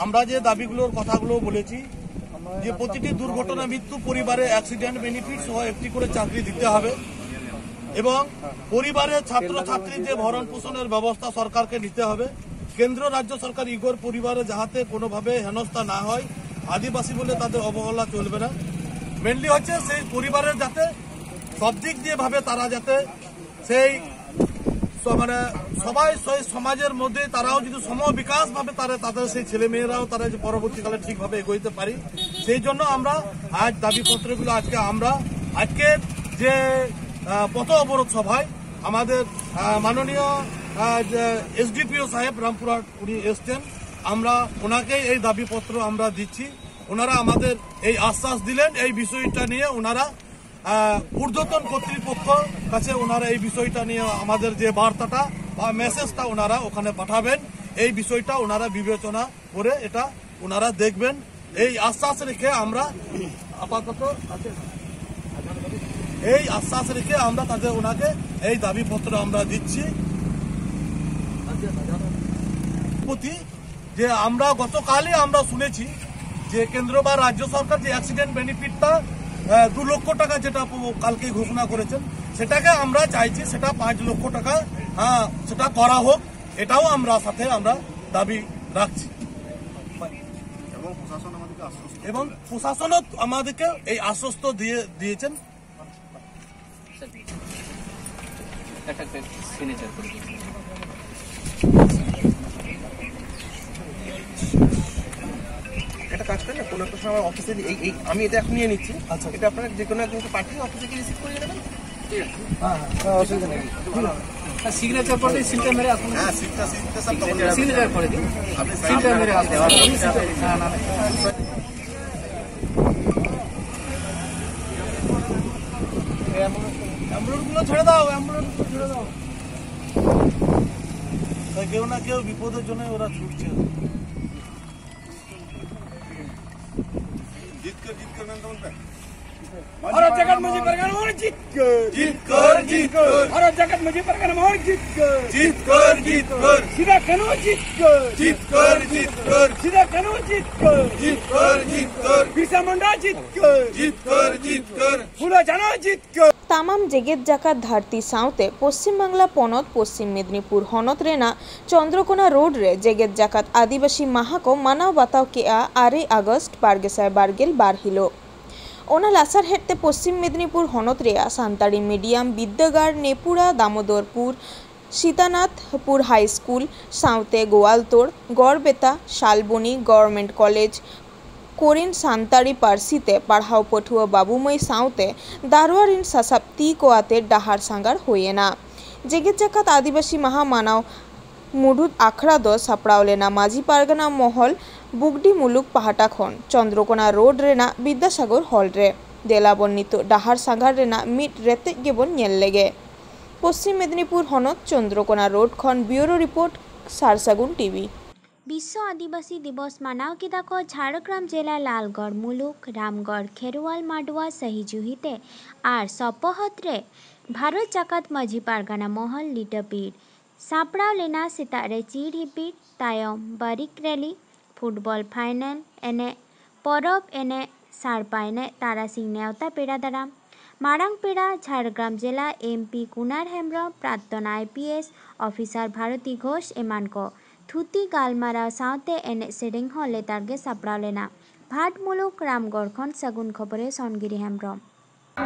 আমরা যে দাবিগুলোর কথাগুলো বলেছি, যে প্রতিটি দুর্ঘটনা মৃত্যু পরিবারে অ্যাক্সিডেন্ট বেনিফিট সহ একটি করে চাকরি দিতে হবে এবং পরিবারের ছাত্রছাত্রীর যে ভরণ পোষণের ব্যবস্থা সরকারকে নিতে হবে। কেন্দ্র রাজ্য সরকার ইগোর পরিবারে যাহাতে কোনোভাবে হেনস্থা না হয়, আদিবাসী বলে তাদের অবহেলা চলবে না। মেনলি হচ্ছে সেই পরিবারের যাতে সব দিক দিয়ে ভাবে তারা যাতে সেই স- মানে সবাই সেই সমাজের মধ্যে তারাও যদি সম বিকাশ ভাবে তারা তাদের সেই ছেলে মেয়েরাও তারা যে পরবর্তীকালে ঠিকভাবে এগোইতে পারি, সেই জন্য আমরা আজ দাবিপত্রগুলো আজকে আমরা আজকে যে আহ, পথ অবরোধ সভায় আমাদের আহ, মাননীয় এসডিপিও সাহেব রামপুরহাট উনি এসছেন। আমরা ওনাকে এই দাবিপত্র আমরা দিচ্ছি। ওনারা আমাদের এই আশ্বাস দিলেন, এই বিষয়টা নিয়ে ওনারা আহ, ঊর্ধ্বতন কর্তৃপক্ষ কাছে ওনারা এই বিষয়টা নিয়ে আমাদের যে বার্তাটা বা মেসেজটা ওনারা ওখানে পাঠাবেন, এই বিষয়টা ওনারা বিবেচনা করে এটা ওনারা দেখবেন। এই আশ্বাস রেখে আমরা আপাতত এই আশ্বাস রেখে আমরা তাদের ওনাকে এই দাবিপত্র আমরা দিচ্ছি। প্রতি যে আমরা গতকালই আমরা শুনেছি যে কেন্দ্র বা রাজ্য সরকার যে অ্যাক্সিডেন্ট বেনিফিটটা দু লক্ষ টাকা যেটা প- কালকে ঘোষণা করেছেন, সেটাকে আমরা চাইছি সেটা পাঁচ লক্ষ টাকা, হ্যাঁ, সেটা করা হোক, এটাও আমরা সাথে আমরা দাবি রাখছি। এবং প্রশাসন আমাদেরকে আশ্বস্ত এবং প্রশাসনও আমাদেরকে এই আশ্বস্ত দিয়ে দিয়েছেন। একটা সিগনেচার করে দিন। একটা কাজ করেন না, কোনো একটা সময় আমার অফিসে এই এই আমি এটা এখন নিয়ে নিচ্ছি। আচ্ছা। এটা আপনারা যে কোনো একজনকে পাঠিয়ে অফিসে গিয়ে রিসিভ করিয়ে নেবেন। হ্যাঁ, হ্যাঁ, কোনো অসুবিধা নেই। সিগনেচার করে সিলটা মেরে আসুন। হ্যাঁ, সিলটা সিলটা সব তখন সিগনেচার করে দিন। আপনি সিলটা মেরে আসুন। না, না, না। অ্যাম্বুলেন্সগুলো ছেড়ে দাও, অ্যাম্বুলেন্সগুলো ছেড়ে দাও। তা কেউ না কেউ বিপদের জন্য ওরা ছুটছে। জিত কর, জিত কর, ভারত জাকাত মসজিদ পারগানা মহল জিত কর। জিত কর, জিত কর। ভারত জাকাত মসজিদ পারগানা মহল জিত কর। জিত কর, জিত কর। সিধা কানুন জিত কর। জিত কর, জিত কর। সিধা কানুন জিত কর। জিত কর, জিত কর। বিরসা মুন্ডা জিত কর। জিত কর, জিত কর। ফুলো জানো জিত কর। ᱛᱟᱢᱟᱢ ᱡᱮᱜᱮᱛ ᱡᱟᱠᱟᱛ ᱫᱷᱟᱹᱨᱛᱤ ᱥᱟᱶᱛᱮ ᱯᱚᱥᱪᱤᱢ ᱵᱟᱝᱞᱟ ᱯᱚᱱᱚᱛ ᱯᱚᱥᱪᱤᱢ ᱢᱮᱫᱽᱱᱤᱯᱩᱨ ᱦᱚᱱᱚᱛ ᱨᱮᱱᱟᱜ ᱪᱚᱱᱫᱨᱚᱠᱳᱱᱟ ᱨᱳᱰ ᱨᱮ ᱡᱮᱜᱮᱛ ᱡᱟᱠᱟᱛ ᱟᱹᱫᱤᱵᱟᱹᱥᱤ ᱢᱟᱦᱟ ᱠᱚ ᱢᱟᱱᱟᱣ ᱵᱟᱛᱟᱣ ᱠᱮᱜᱼᱟ ᱟᱨᱮ ᱟᱜᱚᱥᱴ ᱵᱟᱨ ᱜᱮᱥᱟᱭ ᱵᱟᱨ ᱜᱮᱞ ᱵᱟᱨ ᱦᱤᱞᱳᱜ᱾ ᱚᱱᱟ ᱞᱟᱥᱟᱲᱦᱮᱫ ᱛᱮ ᱯᱚᱥᱪᱤᱢ ᱢᱮᱫᱽᱱᱤᱯᱩᱨ ᱦᱚᱱᱚᱛ ᱨᱮᱭᱟᱜ ᱥᱟᱱᱛᱟᱲᱤ ᱢᱤᱰᱤᱭᱟᱢ ᱵᱤᱫᱽᱫᱟᱹᱜᱟᱲ ᱱᱮᱯᱩᱨᱟ ᱫᱟᱢᱳᱫᱚᱨᱯᱩᱨ ᱥᱤᱛᱟᱱᱟᱛᱷᱯᱩᱨ ᱦᱟᱭ ᱥᱠᱩᱞ ᱥᱟᱶᱛᱮ ᱜᱳᱣᱟᱞᱛᱳᱲ, ᱜᱚᱲᱵᱮᱛᱟ, ᱥᱟᱞᱵᱚᱱᱤ ᱜᱚᱣᱚᱨᱢᱮᱱᱴ ᱠᱚᱞᱮᱡᱽ ᱠᱚᱨᱮᱱ ᱥᱟᱱᱛᱟᱲᱤ ᱯᱟᱹᱨᱥᱤ ᱛᱮ ᱯᱟᱲᱦᱟᱣ ᱯᱟᱹᱴᱷᱩᱣᱟᱹ ᱵᱟᱹᱵᱩ ᱢᱟᱹᱭ ᱥᱟᱶᱛᱮ ᱫᱟᱨᱣᱟ ᱨᱮᱱ ᱥᱟᱥᱟᱵ ᱛᱤ ᱠᱚ ᱟᱛᱮ ᱰᱟᱦᱟᱨ ᱥᱟᱸᱜᱟᱲ ᱦᱩᱭ ᱮᱱᱟ᱾ ᱡᱮᱜᱮᱛ ᱡᱟᱠᱟᱛ ᱟᱹᱫᱤᱵᱟᱹᱥᱤ ᱢᱟᱦᱟ ᱢᱟᱱᱟᱣ ᱢᱩᱲᱩᱫ ᱟᱠᱷᱲᱟ ᱫᱚ ᱥᱟᱯᱲᱟᱣ ᱞᱮᱱᱟ ᱢᱟᱹᱡᱷᱤ ᱯᱟᱨᱜᱟᱱᱟ ᱢᱚᱦᱚᱞ ᱵᱩᱜᱰᱤ ᱢᱩᱞᱩᱠ ᱯᱟᱦᱴᱟ ᱠᱷᱚᱱ ᱪᱚᱱᱫᱨᱚᱠᱳᱱᱟ ᱨᱳᱰ ᱨᱮᱱᱟᱜ ᱵᱤᱫᱽᱫᱟᱥᱟᱜᱚᱨ ᱦᱚᱞ ᱨᱮ᱾ ᱫᱮᱞᱟ ᱵᱚᱱ ᱱᱤᱛᱚᱜ ᱰᱟᱦᱟᱨ ᱥᱟᱸᱜᱷᱟᱨ ᱨᱮᱱᱟᱜ ᱢᱤᱫ ᱨᱮᱛᱮᱫ ᱜᱮᱵᱚᱱ ᱧᱮᱞ ᱞᱮᱜᱮ᱾ ᱯᱚᱥᱪᱤᱢ ᱢᱮᱫᱤᱱᱤᱯᱩᱨ ᱦᱚᱱᱚᱛ, ᱪᱚᱱᱫᱨᱚᱠᱳᱱᱟ ᱨᱳᱰ ᱠᱷᱚᱱ ᱵᱤᱭᱩᱨᱳ ᱨᱤᱯᱳᱨᱴ, ᱥᱟᱨᱥᱟᱹᱜᱩᱱ ᱴᱤᱵᱷᱤ᱾ ᱵᱤᱥᱥᱚ ᱟᱹᱫᱤᱵᱟᱹᱥᱤ ᱫᱤᱵᱚᱥ ᱢᱟᱱᱟᱣ ᱠᱮᱫᱟ ᱠᱚ ᱡᱷᱟᱲᱜᱨᱟᱢ ᱡᱮᱞᱟ ᱞᱟᱞᱜᱚᱲ ᱢᱩᱞᱩᱠ ᱨᱟᱢᱜᱚᱲ ᱠᱷᱮᱨᱣᱟᱞ ᱢᱟᱰᱣᱟ ᱥᱟᱹᱦᱤ ᱡᱩᱦᱤᱛᱮ ᱟᱨ ᱥᱚᱯᱚᱦᱚᱫ ᱨᱮ ᱵᱷᱟᱨᱚᱛ ᱡᱟᱠᱟᱛ ᱢᱟᱹᱡᱷᱤ ᱯᱟᱨᱜᱟᱱᱟ ᱢᱚᱦᱚᱞ ᱞᱤᱴᱟᱹᱯᱤᱲ᱾ ᱥᱟᱯᱲᱟᱣ ᱞᱮᱱᱟ ᱥᱮᱛᱟᱜ ᱨᱮ ᱪᱤᱨ ᱦᱤᱯᱤᱲ, ᱛᱟᱭᱚᱢ ᱵᱟᱨᱤᱠ ᱨᱮᱞᱤ, ᱯᱷᱩᱴᱵᱚᱞ ᱯᱷᱟᱭᱱᱮᱞ ᱮᱱᱮᱡ, ᱯᱚᱨᱚᱵᱽ ᱮᱱᱮᱡ, ᱥᱟᱲᱯᱟ ᱮᱱᱮᱡ ᱛᱟᱨᱟᱥᱤᱧ ᱱᱮᱣᱛᱟ ᱯᱮᱲᱟ ᱫᱟᱨᱟᱢ᱾ ᱢᱟᱲᱟᱝ ᱯᱮᱲᱟ ᱡᱷᱟᱲᱜᱨᱟᱢ ᱡᱮᱞᱟ ᱮᱢ ᱯᱤ ᱠᱩᱱᱟᱨ ᱦᱮᱢᱵᱽᱨᱚᱢ, ᱯᱨᱟᱠᱛᱚᱱ I P S officer Bharati Ghosh ᱮᱢᱟᱱ ᱠᱚ᱾ ᱛᱷᱩᱛᱤ ᱜᱟᱞᱢᱟᱨᱟᱣ ᱥᱟᱶᱛᱮ ᱮᱱᱮᱡ ᱥᱮᱨᱮᱧ ᱦᱚᱸ ᱞᱮᱛᱟᱲ ᱜᱮ ᱥᱟᱯᱲᱟᱣ ᱞᱮᱱᱟ᱾ ᱵᱷᱟᱴ ᱢᱩᱞᱩᱠ ᱨᱟᱢᱜᱚᱲ ᱠᱷᱚᱱ ᱥᱟᱹᱜᱩᱱ ᱠᱷᱚᱵᱚᱨᱮ ᱥᱚᱱᱜᱤᱨᱤ ᱦᱮᱢᱵᱽᱨᱚᱢ᱾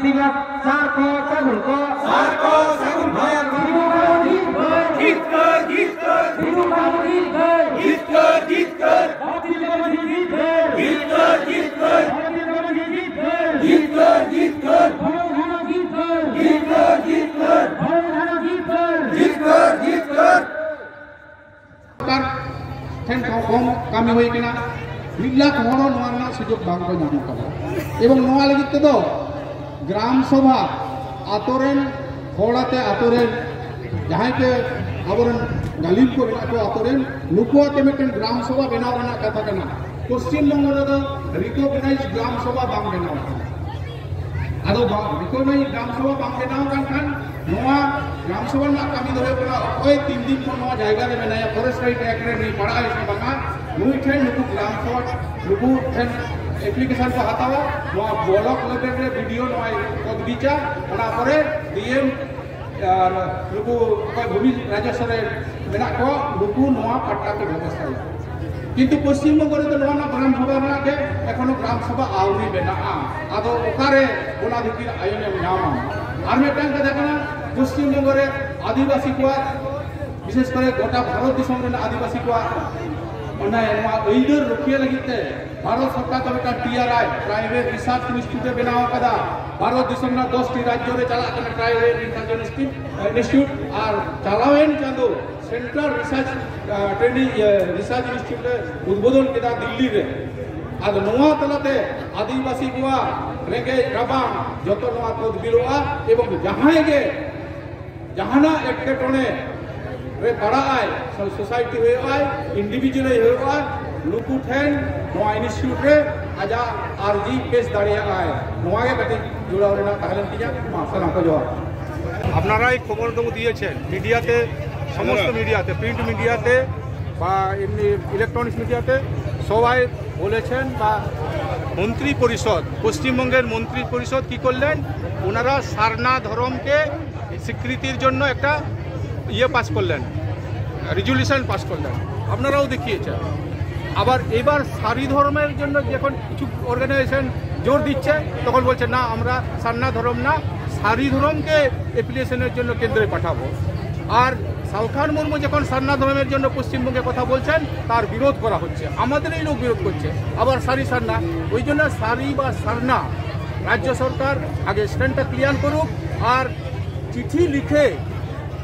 ᱫᱤᱵᱚᱥ ᱥᱟᱨ ᱠᱚ ᱥᱟᱹᱜᱩᱱ ᱠᱚ᱾ ᱥᱟᱨ ᱠᱚ ᱥᱟᱹᱜᱩᱱ ᱠᱚ᱾ ᱥᱤᱫᱩ ᱠᱟᱹᱱᱦᱩ ᱡᱤᱛᱠᱟᱹᱨ᱾ ᱡᱤᱛᱠᱟᱹᱨ, ᱡᱤᱛᱠᱟᱹᱨ᱾ ᱥᱤᱫᱩ ᱠᱟᱹᱱᱦᱩ ᱡᱤᱛᱠᱟᱹᱨ᱾ ᱡᱤᱛᱠᱟᱹᱨ, ᱡᱤᱛᱠᱟᱹᱨ᱾ ᱵᱷᱟᱨᱚᱛ ᱛᱤᱞᱚᱠ ᱢᱟᱹᱡᱷᱤ ᱡᱤᱛᱠᱟᱹᱨ᱾ ᱡᱤᱛᱠᱟᱹᱨ, ᱡᱤᱛᱠᱟᱹᱨ᱾ ᱵᱷᱟᱨᱚᱛ ᱛᱤᱞᱚᱠ ᱢᱟᱹᱡᱷᱤ ᱡᱤᱛᱠᱟᱹᱨ᱾ ᱡᱤᱛᱠᱟᱹᱨ, ᱡᱤᱛᱠᱟᱹᱨ᱾ ᱵᱷᱟᱨᱚᱛ ᱦᱟᱱᱟ ᱡᱤᱛᱠᱟᱹᱨ᱾ ᱡᱤᱛᱠᱟᱹᱨ, ᱡᱤᱛᱠᱟᱹᱨ᱾ ᱵᱷᱟᱨᱚᱛ ᱦᱟᱱᱟ ᱡᱤᱛᱠᱟᱹᱨ᱾ ᱡᱤᱛᱠᱟᱹᱨ, ᱡᱤᱛᱠᱟᱹᱨ᱾ ᱥᱚᱨᱠᱟᱨ ᱴᱷᱮᱱ ᱠᱚ ᱠᱚᱢ ᱠᱟᱹᱢᱤ ᱦᱩᱭ ᱠᱟᱱᱟ᱾ ᱢᱤᱫ ᱞᱟᱠᱷ ᱦᱚᱲ ᱦᱚᱸ ᱱᱚᱣᱟ ᱨᱮᱱᱟᱜ ᱥᱩᱡᱳᱜᱽ ᱵᱟᱝ ᱠᱚ ᱧᱟᱢ ᱟᱠᱟᱫᱟ᱾ ᱮᱵᱚᱝ ᱱᱚᱣᱟ ᱞᱟᱹᱜᱤᱫ ᱛᱮᱫᱚ ᱜᱨᱟᱢ ᱥᱚᱵᱷᱟ, ᱟᱛᱳ ᱨᱮᱱ ᱦᱚᱲ ᱟᱛᱮ, ᱟᱛᱳ ᱨᱮᱱ ᱡᱟᱦᱟᱸᱭ ᱜᱮ ᱟᱵᱚᱨᱮᱱ ᱜᱟᱹᱞᱤᱢ ᱠᱚ ᱢᱮᱱᱟᱜ ᱠᱚᱣᱟ ᱟᱛᱳ ᱨᱮᱱ, ᱱᱩᱠᱩ ᱟᱛᱮ ᱢᱤᱫᱴᱮᱱ ᱜᱨᱟᱢ ᱥᱚᱵᱷᱟ ᱵᱮᱱᱟᱣ ᱨᱮᱱᱟᱜ ᱠᱟᱛᱷᱟ ᱠᱟᱱᱟ᱾ ᱯᱚᱥᱪᱤᱢ ᱵᱚᱝᱜᱚ ᱨᱮᱫᱚ ᱨᱤᱠᱚᱜᱱᱟᱭᱤᱡᱽ ᱜᱨᱟᱢ ᱥᱚᱵᱷᱟ ᱵᱟᱝ ᱵᱮᱱᱟᱣ ᱟᱠᱟᱱᱟ᱾ ᱟᱫᱚ ᱵᱟ-, ᱨᱤᱠᱚᱜᱱᱟᱭᱤᱡᱽ ᱜᱨᱟᱢ ᱥᱚᱵᱷᱟ ᱵᱟᱝ ᱵᱮᱱᱟᱣ ᱟᱠᱟᱱ ᱠᱷᱟᱱ, ᱱᱚᱣᱟ ᱜᱨᱟᱢ ᱥᱚᱵᱷᱟ ᱨᱮᱱᱟᱜ ᱠᱟᱹᱢᱤ ᱫᱚ ᱦᱩᱭᱩᱜ ᱠᱟᱱᱟ, ᱚᱠᱚᱭ ᱛᱤᱱ ᱫᱤᱱ ᱠᱷᱚᱱ ᱱᱚᱣᱟ ᱡᱟᱭᱜᱟ ᱨᱮ ᱢᱮᱱᱟᱭᱟ, ᱯᱷᱚᱨᱮᱥᱴ ᱨᱟᱭᱤᱴ ᱮᱠᱴ ᱨᱮ ᱱᱩᱭ ᱯᱟᱲᱟᱜ ᱟᱭ ᱥᱮ ᱵᱟᱝᱟ, ᱱᱩᱭ ᱴᱷᱮᱱ ᱱᱩᱠᱩ ᱜᱨᱟᱢ ᱥᱚᱵᱷᱟ, ᱱᱩᱠᱩ ᱴᱷᱮᱱ ᱮᱯᱞᱤᱠᱮᱥᱚᱱ ᱠᱚ ᱦᱟᱛᱟᱣᱟ᱾ ᱱᱚᱣᱟ ᱵᱞᱚᱠ ᱞᱮᱵᱮᱞ ᱨᱮ ᱵᱤ ᱰᱤ ᱳ ᱱᱚᱣᱟ ᱠᱚ ᱵᱤᱪᱟ, ᱚᱱᱟ ᱯᱚᱨᱮ ᱰᱤ ᱮᱢ ᱟᱨ ᱱᱩᱠᱩ ᱚᱠᱚᱭ ᱵᱷᱩᱢᱤ ᱨᱟᱡᱚᱥᱣᱚ ᱨᱮ ᱢᱮᱱᱟᱜ ᱠᱚᱣᱟ, ᱱᱩᱠᱩ ᱱᱚᱣᱟ ᱯᱟᱴᱴᱟ ᱠᱚ ᱵᱮᱵᱚᱥᱛᱷᱟᱭᱟ᱾ ᱠᱤᱱᱛᱩ ᱯᱚᱥᱪᱤᱢ ᱵᱚᱝᱜᱚ ᱨᱮᱫᱚ ᱱᱚᱣᱟ ᱨᱮᱱᱟᱜ ᱜᱨᱟᱢ ᱥᱚᱵᱷᱟ ᱨᱮᱱᱟᱜ ᱜᱮ ᱮᱠᱷᱚᱱᱳ ᱜᱨᱟᱢ ᱥᱚᱵᱷᱟ ᱟᱹᱣᱨᱤ ᱵᱮᱱᱟᱜᱼᱟ᱾ ᱟᱫᱚ ᱚᱠᱟᱨᱮ ᱚᱱᱟ ᱵᱷᱤᱛᱤᱨ ᱟᱭᱚᱱᱮᱢ ᱧᱟᱢᱟ? ᱟᱨ ᱢᱤᱫᱴᱟᱝ ᱠᱟᱛᱷᱟ ᱠᱟᱱᱟ, ᱯᱚᱥᱪᱤᱢ ᱵᱚᱝᱜᱚ ᱨᱮ ᱟᱹᱫᱤᱵᱟᱹᱥᱤ ᱠᱚᱣᱟᱜ, ᱵᱤᱥᱮᱥ ᱠᱚᱨᱮ ᱜᱚᱴᱟ ᱵᱷᱟᱨᱚᱛ ᱫᱤᱥᱚᱢ ᱨᱮᱱᱟᱜ ᱟᱹᱫᱤᱵᱟᱹᱥᱤ ᱠᱚᱣᱟᱜ ᱚᱱᱟ ᱱᱚᱣᱟ ᱟᱹᱭᱫᱟᱹᱨ ᱨᱩᱠᱷᱤᱭᱟᱹ ᱞᱟᱹᱜᱤᱫ ᱛᱮ ᱵᱷᱟᱨᱚᱛ ᱥᱚᱨᱠᱟᱨ ᱫᱚ ᱢᱤᱫᱴᱟᱝ ᱴᱤ ᱟᱨ ᱟᱭ, ᱴᱨᱟᱭᱵᱮᱞ ᱨᱤᱥᱟᱨᱪ ᱤᱱᱥᱴᱤᱴᱤᱭᱩᱴ ᱮ ᱵᱮᱱᱟᱣ ᱟᱠᱟᱫᱟ᱾ ᱵᱷᱟᱨᱚᱛ ᱫᱤᱥᱚᱢ ᱨᱮᱱᱟᱜ ᱫᱚᱥ ᱴᱤ ᱨᱟᱡᱽᱡᱚ ᱨᱮ ᱪᱟᱞᱟᱜ ᱠᱟᱱᱟ ᱴᱨᱟᱭᱵᱮᱞ ᱨᱤᱥᱟᱨᱪ ᱤᱱᱥᱴᱤᱴᱤᱭᱩᱴ, ᱤᱱᱥᱴᱤᱴᱤᱭᱩᱴ, ᱟᱨ ᱪᱟᱞᱟᱣᱮᱱ ᱪᱟᱸᱫᱳ ᱥᱮᱱᱴᱨᱟᱞ ᱨᱤᱥᱟᱨᱪ, ᱟ, ᱴᱨᱮᱱᱤᱝ, ᱤᱭᱟᱹ, ᱨᱤᱥᱟᱨᱪ ᱤᱱᱥᱴᱤᱴᱤᱭᱩᱴ ᱮ ᱩᱫᱵᱳᱫᱚᱱ ᱠᱮᱫᱟ ᱫᱤᱞᱞᱤ ᱨᱮ᱾ ᱟᱫᱚ ᱱᱚᱣᱟ ᱛᱟᱞᱟᱛᱮ ᱟᱹᱫᱤᱵᱟᱹᱥᱤ ᱠᱚᱣᱟᱜ ᱨᱮᱸᱜᱮᱡ ᱨᱟᱵᱟᱝ ᱡᱚᱛᱚ ᱱᱚᱣᱟ ᱠᱚ ᱵᱤᱞᱚᱜᱼᱟ, ᱮᱵᱚᱝ ᱡᱟᱦᱟᱸᱭ ᱜᱮ ᱡᱟᱦᱟᱱᱟᱜ ᱮᱴᱠᱮᱴᱚᱬᱮ ᱨᱮ ᱯᱟᱲᱟᱜᱼᱟᱭ, ᱥᱳᱥᱟᱭᱴᱤ ᱦᱩᱭᱩᱜᱼᱟᱭ, ᱤᱱᱰᱤᱵᱷᱤᱡᱩᱣᱟᱞ ᱦᱩᱭᱩᱜᱼᱟᱭ, ᱱᱩᱠᱩ ᱴᱷᱮᱱ ᱱᱚᱣᱟ ᱤᱱᱥᱴᱤᱴᱤᱭᱩᱴ ᱨᱮ ᱟᱡᱟᱜ ᱟᱨᱡᱤ ᱯᱮᱥ ᱫᱟᱲᱮᱭᱟᱜᱼᱟᱭ᱾ ᱱᱚᱣᱟ ᱜᱮ ᱠᱟᱹᱴᱤᱡ ᱡᱩᱲᱟᱹᱣ ᱨᱮᱱᱟᱜ ᱛᱟᱦᱮᱸ ᱞᱮᱱ ᱛᱤᱧᱟ᱾ ᱢᱟ ᱥᱟᱱᱟᱢ ᱠᱚ ᱡᱚᱦᱟᱨ। আপনারাই খবর তো দিয়েছেন মিডিয়াতে, সমস্ত মিডিয়াতে, প্রিন্ট মিডিয়াতে বা এমনি ইলেকট্রনিক্স মিডিয়াতে সবাই বলেছেন বা মন্ত্রী পরিষদ, পশ্চিমবঙ্গের মন্ত্রী পরিষদ কি করলেন? ওনারা সারনা ধর্মকে স্বীকৃতির জন্য একটা ইয়ে পাস করলেন, রেজুলিউশন পাস করলেন, আপনারাও দেখিয়েছেন। আবার এবার সারি ধর্মের জন্য যখন কিছু অর্গানাইজেশন জোর দিচ্ছে, তখন বলছে, "না, আমরা সারনা ধর্ম না, সারি ধর্মকে অ্যাফিলিয়েশনের জন্য কেন্দ্রে পাঠাবো।" আর সালখান মুর্মু যখন সারনা ধর্মের জন্য পশ্চিমবঙ্গে কথা বলছেন, তার বিরোধ করা হচ্ছে, আমাদেরই লোক বিরোধ করছে। আবার সারি সারনা, ওই জন্য সারি বা সারনা রাজ্য সরকার আগে স্ট্যান্ডটা ক্লিয়ার করুক। আর চিঠি লিখে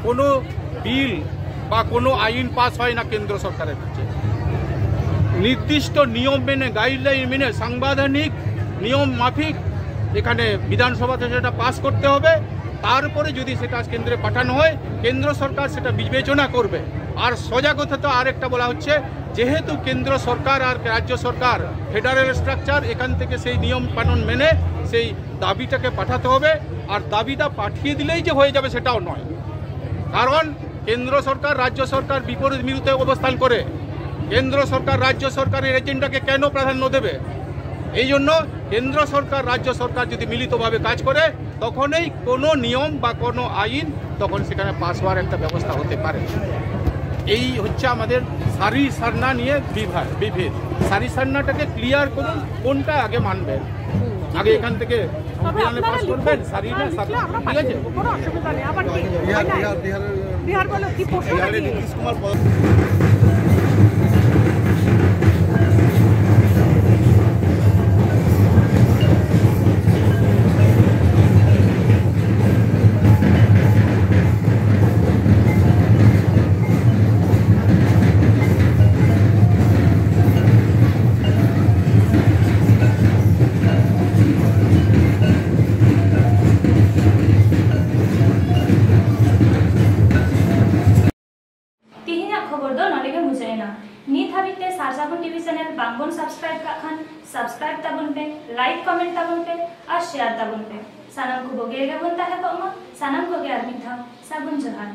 কোনো বিল বা কোনো আইন পাস হয় না কেন্দ্র সরকারের কাছে। নির্দিষ্ট নিয়ম মেনে, গাইডলাইন মেনে, সাংবিধানিক নিয়ম মাফিক এখানে বিধানসভা থেকে সেটা পাস করতে হবে। তারপরে যদি সেটা কেন্দ্রে পাঠানো হয়, কেন্দ্র সরকার সেটা বিবেচনা করবে। আর সোজা কথা তো আরেকটা বলা হচ্ছে, যেহেতু কেন্দ্র সরকার আর রাজ্য সরকার ফেডারেল স্ট্রাকচার, এখান থেকে সেই নিয়ম কানুন মেনে সেই দাবিটাকে পাঠাতে হবে। আর দাবিটা পাঠিয়ে দিলেই যে হয়ে যাবে, সেটাও নয়, কারণ কেন্দ্র সরকার রাজ্য সরকার বিপরীত বিরুদ্ধে অবস্থান করে। কেন্দ্র সরকার রাজ্য সরকারের এজেন্ডাকে কেন প্রাধান্য দেবে? এই জন্য কেন্দ্র সরকার রাজ্য সরকার যদি মিলিতভাবে কাজ করে, তখনই কোনো নিয়ম বা কোনো আইন তখন সেখানে পাস হওয়ার একটা ব্যবস্থা হতে পারে। এই হচ্ছে আমাদের সারি সারনা নিয়ে বিভা-, বিভেদ। সারি সারনাটাকে ক্লিয়ার করুন, কোনটা আগে মানবেন। আগে এখান থেকে সংবিধানে পাস করবেন, সারি না সারনা, ঠিক আছে? কোনো অসুবিধা নেই। আবার কি? বিহার, বিহার, বিহার, বিহার বলো, কি পড়তে বিহারে নীতিশ কুমার পদ- subscribe ᱠᱟᱜ ᱠᱷᱟᱱ subscribe ᱛᱟᱵᱚᱱ ᱯᱮ, like comment ᱛᱟᱵᱚᱱ ᱯᱮ ᱟᱨ share ᱛᱟᱵᱚᱱ ᱯᱮ᱾ ᱥᱟᱱᱟᱢ ᱠᱚ ᱵᱩᱜᱤ ᱨᱮᱜᱮ ᱵᱚᱱ ᱛᱟᱦᱮᱸ ᱠᱚᱜ ᱢᱟ᱾ ᱥᱟᱱᱟᱢ ᱠᱚᱜᱮ ᱟᱨ ᱢᱤᱫ ᱫᱷᱟᱣ ᱥᱟᱹᱜᱩᱱ ᱡᱚᱦᱟᱨ᱾